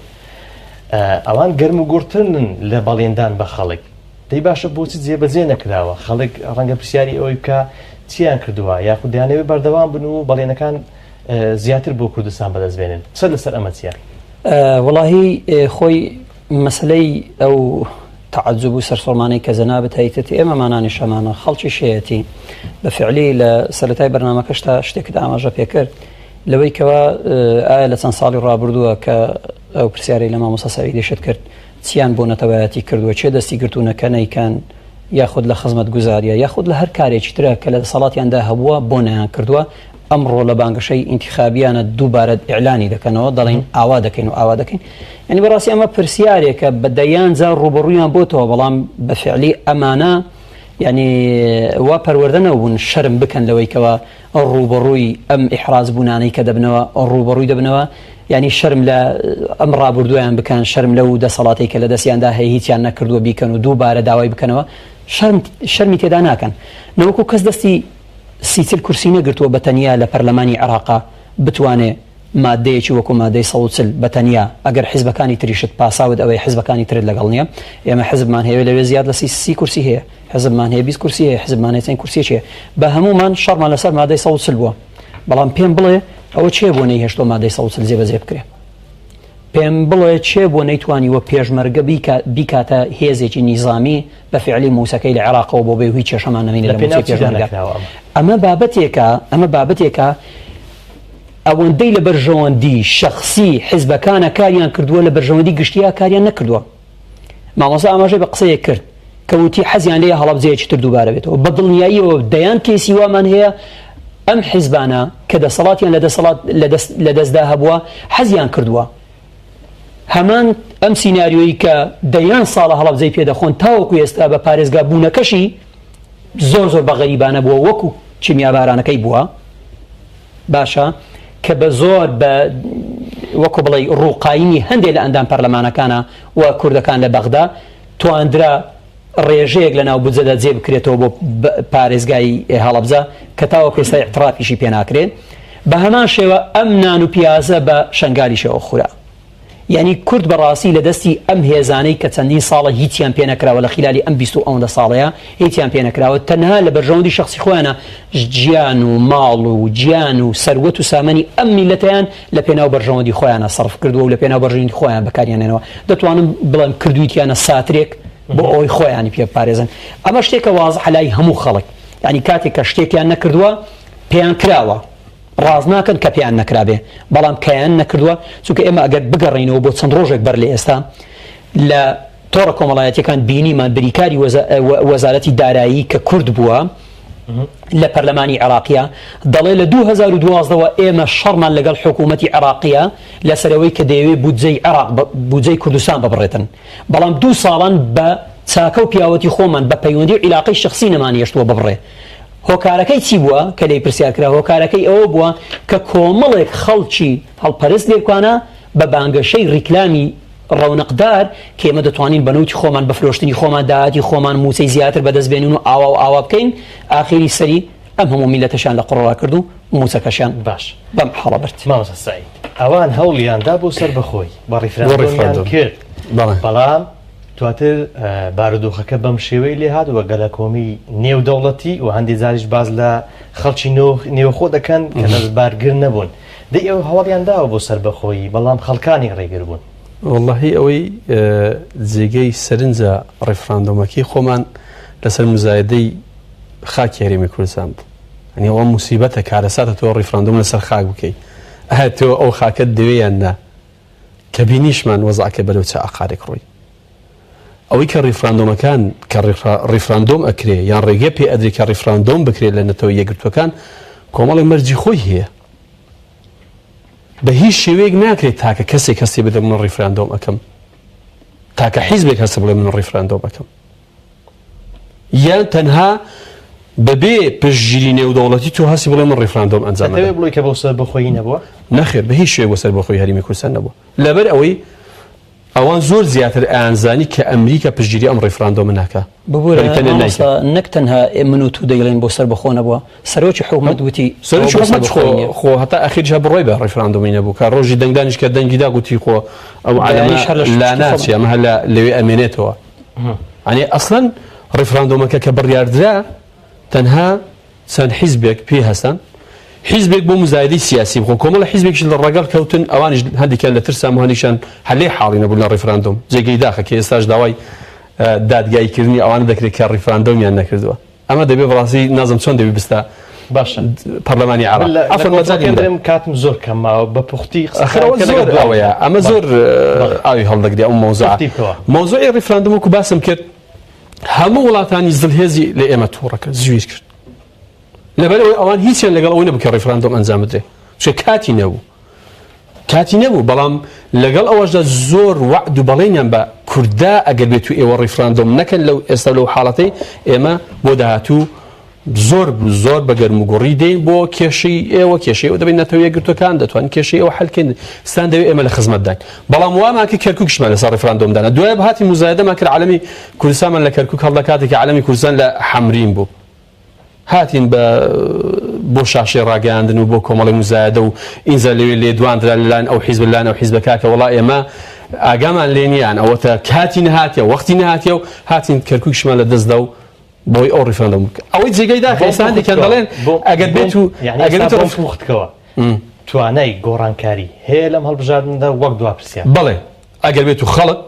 ئەوان گەرم و گوڕترن لە بەڵێندان بە خەڵک دەی باشە بۆچی جێبەجێ نەکراوە خەڵک ڕەنگە پرسیاری ئەوەی بکە چیان کردووە یاخود دەیانەوێت بەردەوام بن و بەڵێنەکان زیاتر بۆ کوردستان بەدەست بێنن قسە لەسەر ئەمە چییە؟ وەڵاهی خۆی مەسەلەی ئەو تەعەجوب و سەرسوڕمانەی کە جەنابت هەیتت ئێمەمانانیش هەمانە خەڵکیش هەیەتی بە فعلی لە سەرەتای بەرنامەکەشتا شتێکت ئاماژە پێکرد لەوەی کەوا ئایا لە چەند ساڵی ڕابردووە کە ئەو پرسیارەی لە مامۆستا سەعیدیشت کرد چیان بۆ نەتەوایەتی کردووە چێ دەستی گرتوونە کە نەیکەن یاخود لە خزمەت گوزاریە یاخود لە هەر کارێکی ترە کە لە دەسەڵاتیاندا هەبووە بۆ نەیان کردووە ئەمڕۆ لە بانگەشەی ئینتیخابیانە دووبارە ئیعلانی دەکەنەوە دەڵێن ئاوا دەکەین و ئاوا دەکەین یعنی بەڕاستی ئەمە پرسیارێکە بە دەیان جار ڕوبەڕوویان بۆتەوە بەڵام بە فعلی ئەمانە یعنی وا پەروەردە نەبوون شەرم بکەن لەوەی کەوا ڕوبەڕووی ئەم ئیحراج بوونانەی کە دەبنەوە ڕوبەڕووی دەبنەوە یعنی شەرم لە ئەم ڕابردوویان بکەن شەرم لەو دەسەڵاتی کە لە دەستیاندا هەیە هیچیان نەکردووە بیکەن و دووبارە داوای بکەنەوە شەرم شەرمی تێدا ناکەن نەوەکو کەس دەستی 30 کورسی نەگرتووە بە تەنیا لە پەرلەمانی عێراقا بتوانێ ماددەیەکی وەکو ماددەی 140 بە تەنیا ئەگەر حیزبەکانی تریشت پاساوت ئەوەیە حیزبەکانی ترت لەگەڵ نییە ئێمە حیزبمان هەیە لەوێ زیاد لە سی کورسی هەیە حیزبمان هەیە 20 کورسی هەیە حیزبمان هەیە چەند کورسیەکی هەیە بە هەموومان شەڕمان لەسەر مادەی 140 بووە بەڵام پێم بڵێ ئەوە چێ بۆ نەیهێشتووە مادەی 140 جێبەجێ بکرێ پێم بڵێ چێ بۆ نەیتوانیوە پێشمەرگە بیکاتە هێزێکی نیزامی بە فعلی مووچەکەی لە عێراقەوە بۆ بێ و هیچ کێشەمان نەمێنێ لە مووچەی پێشمەرگە. ئەمە بابەتێکە ئەمە بابەتێکە ئەوەندەی لە بەرژەوەندی شەخسی حزبەکانە کاریان کردووە لە بەرژەوەندی گشتیا کاریان نەکردووە. مامۆستا ئاماژەی بە قسەیەک کرد کە وتی حەزیان لێیە هەڵەبجەیەکی تر دووبارە بێتەوە. بە دڵنیاییەوە دەیان کەیسی وامان هەیە ئەم حزبانە کە دەسەڵاتیان لە دەسەڵات لە دەستدا هەبووە حەزیان کردووە هەمان ئەم سیناریۆیی کە دەیان ساڵە هەڵەبجەی پێدەخۆن تاوەکو ئێستا بە پارێزگا بوونەکەشی زۆر زۆر بە غەریبانە بووە وەکو کیمیابارانەکەی بووە باشە کە بە زۆر بە وەکو بڵێ ڕووقایمی هەندێک لە ئەندام پەرلەمانەکانە و کوردەکان لە بەغدا تواندرا ڕێژەیەک لە ناو بودجەدا جێ بکرێتەوە بۆ پارێزگای هەڵەبجە کە تاوەکو ئێستا ئیعترافیشی پێ ناکرێت بە هەمان شێوە ئەم نان و پیازە بە شەنگالیشەوە خورا یعنی کورد بەڕاستی لە دەستی ئەم هێزانەی کە چەندین ساڵە هیچیان پێ نەکراوە لە خلالی ئەم 20 و ئەوەندە ساڵەیە هیچیان پێ نەکراوە تەنها لە بەرژەوەندی شخصی خۆیانە ژیان و ماڵ و گیان و سەروەت و سامانی ئەم میلەتەیان لە پێناو بەرژەوەندی خۆیانە سەرف کردووە و لە پێناو بەرژەوەندی خۆیان بەکاریان هێنەوە دەتوانم بڵێم کردوویتیانە ساترێک بۆ ئەوەی خۆیانی پێ بپارێزن ئەمە شتێکە وازحە لای هەموو خەڵک یعنی کاتێک کە شتێکیان نەکردووە پێیان کراوە ڕاست ناکەن کە پێیان نەکرابێ بەڵام کەیان نەکردووە چونکە ئێمە ئەگەر بگەڕینەوە بۆ چەند ڕۆژێک بەر لە ئێستا لە تۆڕە کۆمەڵایەتیەکان بینیمان بریکاری وەزارەتی دارایی کە کورد بووە لە پەرلەمانی عێراقیە دەڵێ لە 2012 وە ئێمە شەڕمان لەگەڵ حکوومەتی عێراقیە لەسەرەوەی کە دەیەوێ بودجەی عێراق بودجەی کوردستان ببڕێتن بەڵام دوو ساڵان بە چاکە و پیاوەتی خۆمان بە پەیوەندی و عیلاقەی شخصی نەمانهێشتووە ببڕێ هۆکارەکەی چی بووە کە لێی پرسیار کرا هۆکارەکەی ئەوە بووە کە کۆمەڵێک خەڵکی هەڵپەرست لێبکانە بە بانگەشەی ڕیکلامی ڕەونەقدار کە ئێمە دەتوانین بە نەوتی خۆمان بە فرۆشتنی خۆمان داهاتی خۆمان مووچەی زیاتر بەدەست بێنین و ئاوا و ئاوا بکەین ئاخیری سەری ئەم هەموو میللەتەشیان لە قوڕڕا کرد و مووچەکەشیان باش بەم حاڵە برد. مامۆستا سەعید ئەوان هەوڵیان دا بۆ سەربەخۆی بە بۆ ڕیفراندۆمیان ڕیفراندۆم کرد بەڵێ. بەڵام. دواتر بارودۆخەکە بەم شێوەی لێهات و گەلەکۆمی نێودەوڵەتی و هەندێک جاریش باس لە خەڵکی نێوخۆ دەکەن کە لە بارگر نەبوون. دەی ئەو هەواڵیان داوە بۆ سەربەخۆیی بەڵام خەڵکانی ڕێگر بوون. وەڵاهی ئەوەی جێگەی سەرنجە ڕیفراندۆمەکەی خۆمان لەسەر مزایدەی خاکی هەرێمی کوردستان بوو. یانی ئەوە موسیبەتە کارەساتە تۆ ڕیفراندۆم لەسەر خاک بکەی. ئایا تۆ ئەو خاکەت دەوێ یان نا؟ کە بینیشمان وەزعەکە بەرەو چ ئاقارێک ڕۆی. ئەوەی کە ڕیفراندۆمەکان کە ڕیفراندۆم ئەکرێ یان ڕێگە پێ ئەدرێ کە ڕیفراندۆم بکرێت لە نەتەوە یەکگرتووەکان کۆمەڵێک مەرجی خۆی هەیە. بە هیچ شێوەیەک ناکرێت تاکە کەسێک هەستی بدە من ڕیفراندۆم ئەکەم تاکە حیزبێک هەستە بڵێ من ڕیفراندۆم ئەکەم یان تەنها بەبێ پشتگیری نێودەوڵەتی تۆ هەستی بڵێ من ڕیفراندۆم ئەنجام دەتەوێ بڵێ کە بۆ سەربەخۆیی نەبووە؟ نەخێر بە هیچ شێوەیەک بۆ سەربەخۆیی هەرێمی کوردستان نەبووە لەبەر ئەوەی ئەوان زۆر زیاتر ئەیانزانی کە ئەمریکا پشتگیری ئەم ڕیفراندۆمە ناکا. ببورە بەریتانیا مامۆستا نایکا. نەک تەنها من و تو دەیڵێین بۆ سەربەخۆ نەبووە سەرۆکی حکومەت وتی ئەوە سەرۆکی بۆ حکومەت خۆ سەربەخۆیی نیە. خۆ هەتا ئەخیریش هەر بڕوای بە ڕیفراندۆمی نەبوو کە ڕۆژی دەنگدانیش کە دەنگی دا گوتی خۆ ئەو عەلەمە بەیانیش هەر لە لا شتی ناچێ خۆمان. ئەمە هەر لە لەوێ ئەمێنێتەوە. یانی ئەسڵەن ڕیفراندۆمەکە کە بڕیاردرا تەنها چەند حیزبێک پێی هەستان حیزبێک بۆ مزایدەی سیاسی بخۆ کۆمەڵە حیزبێکیش لە ڕەگەڵ کەوتن ئەوانیش هەندێکیان لە ترسان و هەندێکیان هەر لێی حاڵی نەبوون لە ڕیفراندۆم جێگەی داخە کە ئێستاش داوای دادگاییکردنی ئەوانە دەکرێت کە ڕیفراندۆمیان نەکردووە ئەمە دەبێ بەڕاستی نازم چۆن دەبی بستە باشە پەرلەمانی عێراق عەفوەن مەجالی بدە کاتم زۆر کەم ماوە بە پوختی ئەخر ئەوە زۆر ئەوەیە ئەمە زۆر ئاوی هەڵدەگرێ ئەو مەوزوعە مەوزوعی ڕیفراندۆم وەکو باسم کرد هەموو وڵاتانی زلهێزی لە ئێمە تووڕە کرد زویر کرد لەبەر ئەوەی ئەوان هیچیان لەگەڵ ئەوەی نەبوو کە ڕیفراندۆم ئەنجام بدرێ چونکە کاتی نەبوو کاتی نەبوو بەڵام لەگەڵ ئەوەشدا زۆر وەعد و بەڵێنیان بە کورددا ئەگەر بێت و ئێوە ڕیفراندۆم نەکەن لەو ئێستا لەو حاڵەتەی ئێمە بۆ داهاتوو زۆر زۆر بە گەرم و گوڕی دێین بۆ کێشەی ئێوە کێشەی ئەو دەبین نەتەوە یەکگرتووەکان دەتوانن کێشەی ئەوە حلکەین ستان دەوێت ئێمە لە خزمەتداین بەڵام وامان کرد کەرکوکیشمان لەسەر ڕیفراندۆم دانا دوای هاتی مزایدەمان کرد عەلەمی کوردستانمان لە کەرکوک هەڵدا کاتێک عەلەمی کوردستان لە حەمرین بوو هاتین بە بۆ شاشەی ڕاگەیاندن و بۆ کۆمەڵی مزایدە و ئینجا لەوێ لێدواندرا لەلایەن ئەو حیزب لەلایەن ئەو حیزبە کاکە وەڵا ئێمە ئاگامان لێ نییان ئەوەتە کاتی نەهاتیە وەختی نەهاتیە و هاتین کەرکوکیشمان لە دەستدا و بۆی ئەو ڕیفراندۆم بکە ئەوەی جێگەی داخە ئێستا هەندێکیان دەڵێن ئەگەر بێت و ئەگەر بێت و پوختکەوە توانای گۆڕانکاری هەیە لەم هەڵبژاردندا وەک دوا پرسیار بەڵێ ئەگەر بێت و خەڵک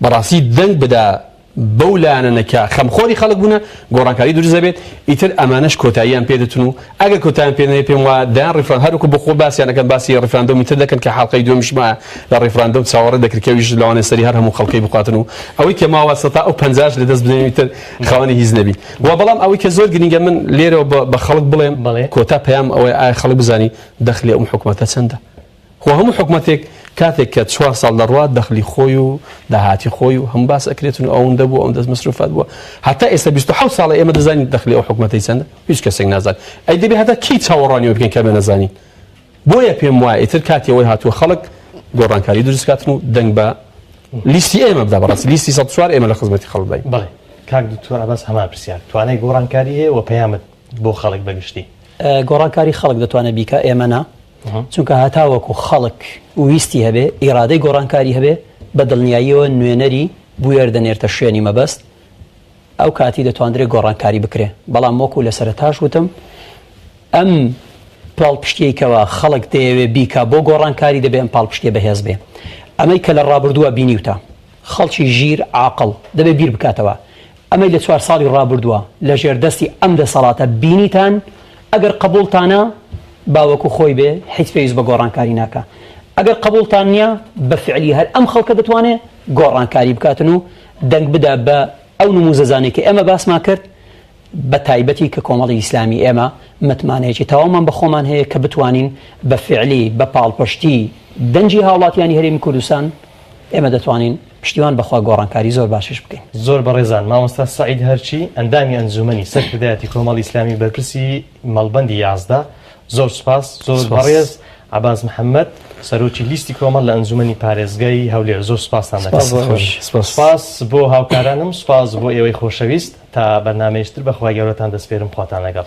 بەڕاستی دەنگ بدا بەو لایەنە کە خەمخۆری خەڵک بوونە گۆڕانکاری دروست دەبێت ئیتر ئەمانەش کۆتاییان پێدەتن و ئەگەر کۆتایان پێ نەیە پێم وایە دەیان ڕیفراند هەروەکو بۆ خۆ باسیان ئەکەن باسی ڕیفراندۆمی تر دەکەن کە حەڵقەی دووەمیش مایە لە ڕیفراندۆم چاوەڕێ دەکرد کە ئەویش لەوانەیە سەری هەر هەموو خەڵکەی بخواتن و ئەوەی کە ماوە سەتا ئەو پەنجاش لە دەست بدەین ئیتر خاوەنی هیچ نەبین و بەڵام ئەوەی کە زۆر گرنگە من لێرەوە بە خەڵک بڵێم کۆتا پەیام ئەوەیە ئایا خەڵک بزانی دەخلی ئەم حکومەتە چەندە خۆ هەموو حکومەتێک کاتێک کە چوار ساڵ دەڕوات دەخلی خۆی و داهاتی خۆی و هەموو باس ئەکرێتن و ئەوەندە بوو ئەوەندە مەسروفات بووە هەتا ئێستا 27 ساڵە ئێمە دەزانین دەخلی ئەو حکومەتەی چەندە هیچ کەسێک نازانێت ئەی دەبێ هەتا کەی چاوەڕوانی ئەوە بکەین کە ئێمە نەزانین بۆیە پێم وایە ئیتر کاتی ئەوەی هاتووە خەڵک گۆڕانکاری دروست کاتن و دەنگ بە لیستی ئێمە بدا بەڕاستی لیستی 104 ئێمە لە خزمەتی خەڵکداین. بەڵێ کاک دکتۆر عەباس هەمان پرسیار توانای گۆڕانکاری هەیە و پەیامت بۆ خەڵک بەگشتی؟ گۆڕانکاری خەڵک دەتوانێت بیکا ئێمە نا چونکە هەتاوەکو خەڵک ویستی هەبێ ئیرادەی گۆڕانکاری هەبێ بە دڵنیاییەوە نوێنەری بوێر دەنێرتە شوێنی مەبەست ئەو کاتی دەتواندرێ گۆڕانکاری بکرێ بەڵام وەکو لە سەرەتاش وتم ئەم پاڵپشتیەی کەوا خەڵک دەیەوێ بیکا بۆ گۆڕانکاری دەبێ ئەم پاڵپشتیە بەهێز بێ ئەمەی کە لە ڕابردووە بینیوتە خەڵکی ژیر عاقڵ دەبێ بیر بکاتەوە ئەمەی لە چوار ساڵی ڕابردووە لە ژێر دەستی ئەم دەسەڵاتە بینیتان ئەگەر قبوڵتانە با وەکو خۆی بێ حیچ پێویست بە گۆڕانکاری ناکا ئەگەر قبوڵتان نیە بە فعلی هەر ئەم خەڵکە دەتوانێ گۆڕانکاری بکاتن و دەنگ بدا بە ئەو نموزەزانەی کە ئێمە باسمان کرد بە تایبەتی کە کۆمەڵی ئیسلامی ئێمە متمانەیەکی تەواومان بە خۆمان هەیە کە بتوانین بە فعلی بە پاڵپشتی دەنگی هاوڵاتیانی هەرێمی کوردستان ئێمە دەتوانین پشتیوان بەخوا گۆڕانکاری زۆر باشیش بکەین. زۆر بەڕێزان مامۆستا سەعید هەرچی ئەندامی ئەنجومەنی سەرکردایەتی کۆمەڵی ئیسلامی بەرپرسی مەڵبەندی 11 زۆر سوپاس زۆر بەڕێز عەباس محەمەد سەرۆکی لیستی کۆمەڵ لە ئەنجومەنی پارێزگای هەولێر زۆر سوپاستان دەکەم سوپاس بۆ هاوکارانم سوپاس بۆ ئێوەی خۆشەویست تا بەرنامەیەکی تر بە خوای گەورەتان دەسپێرم خواتان لەگەڵ.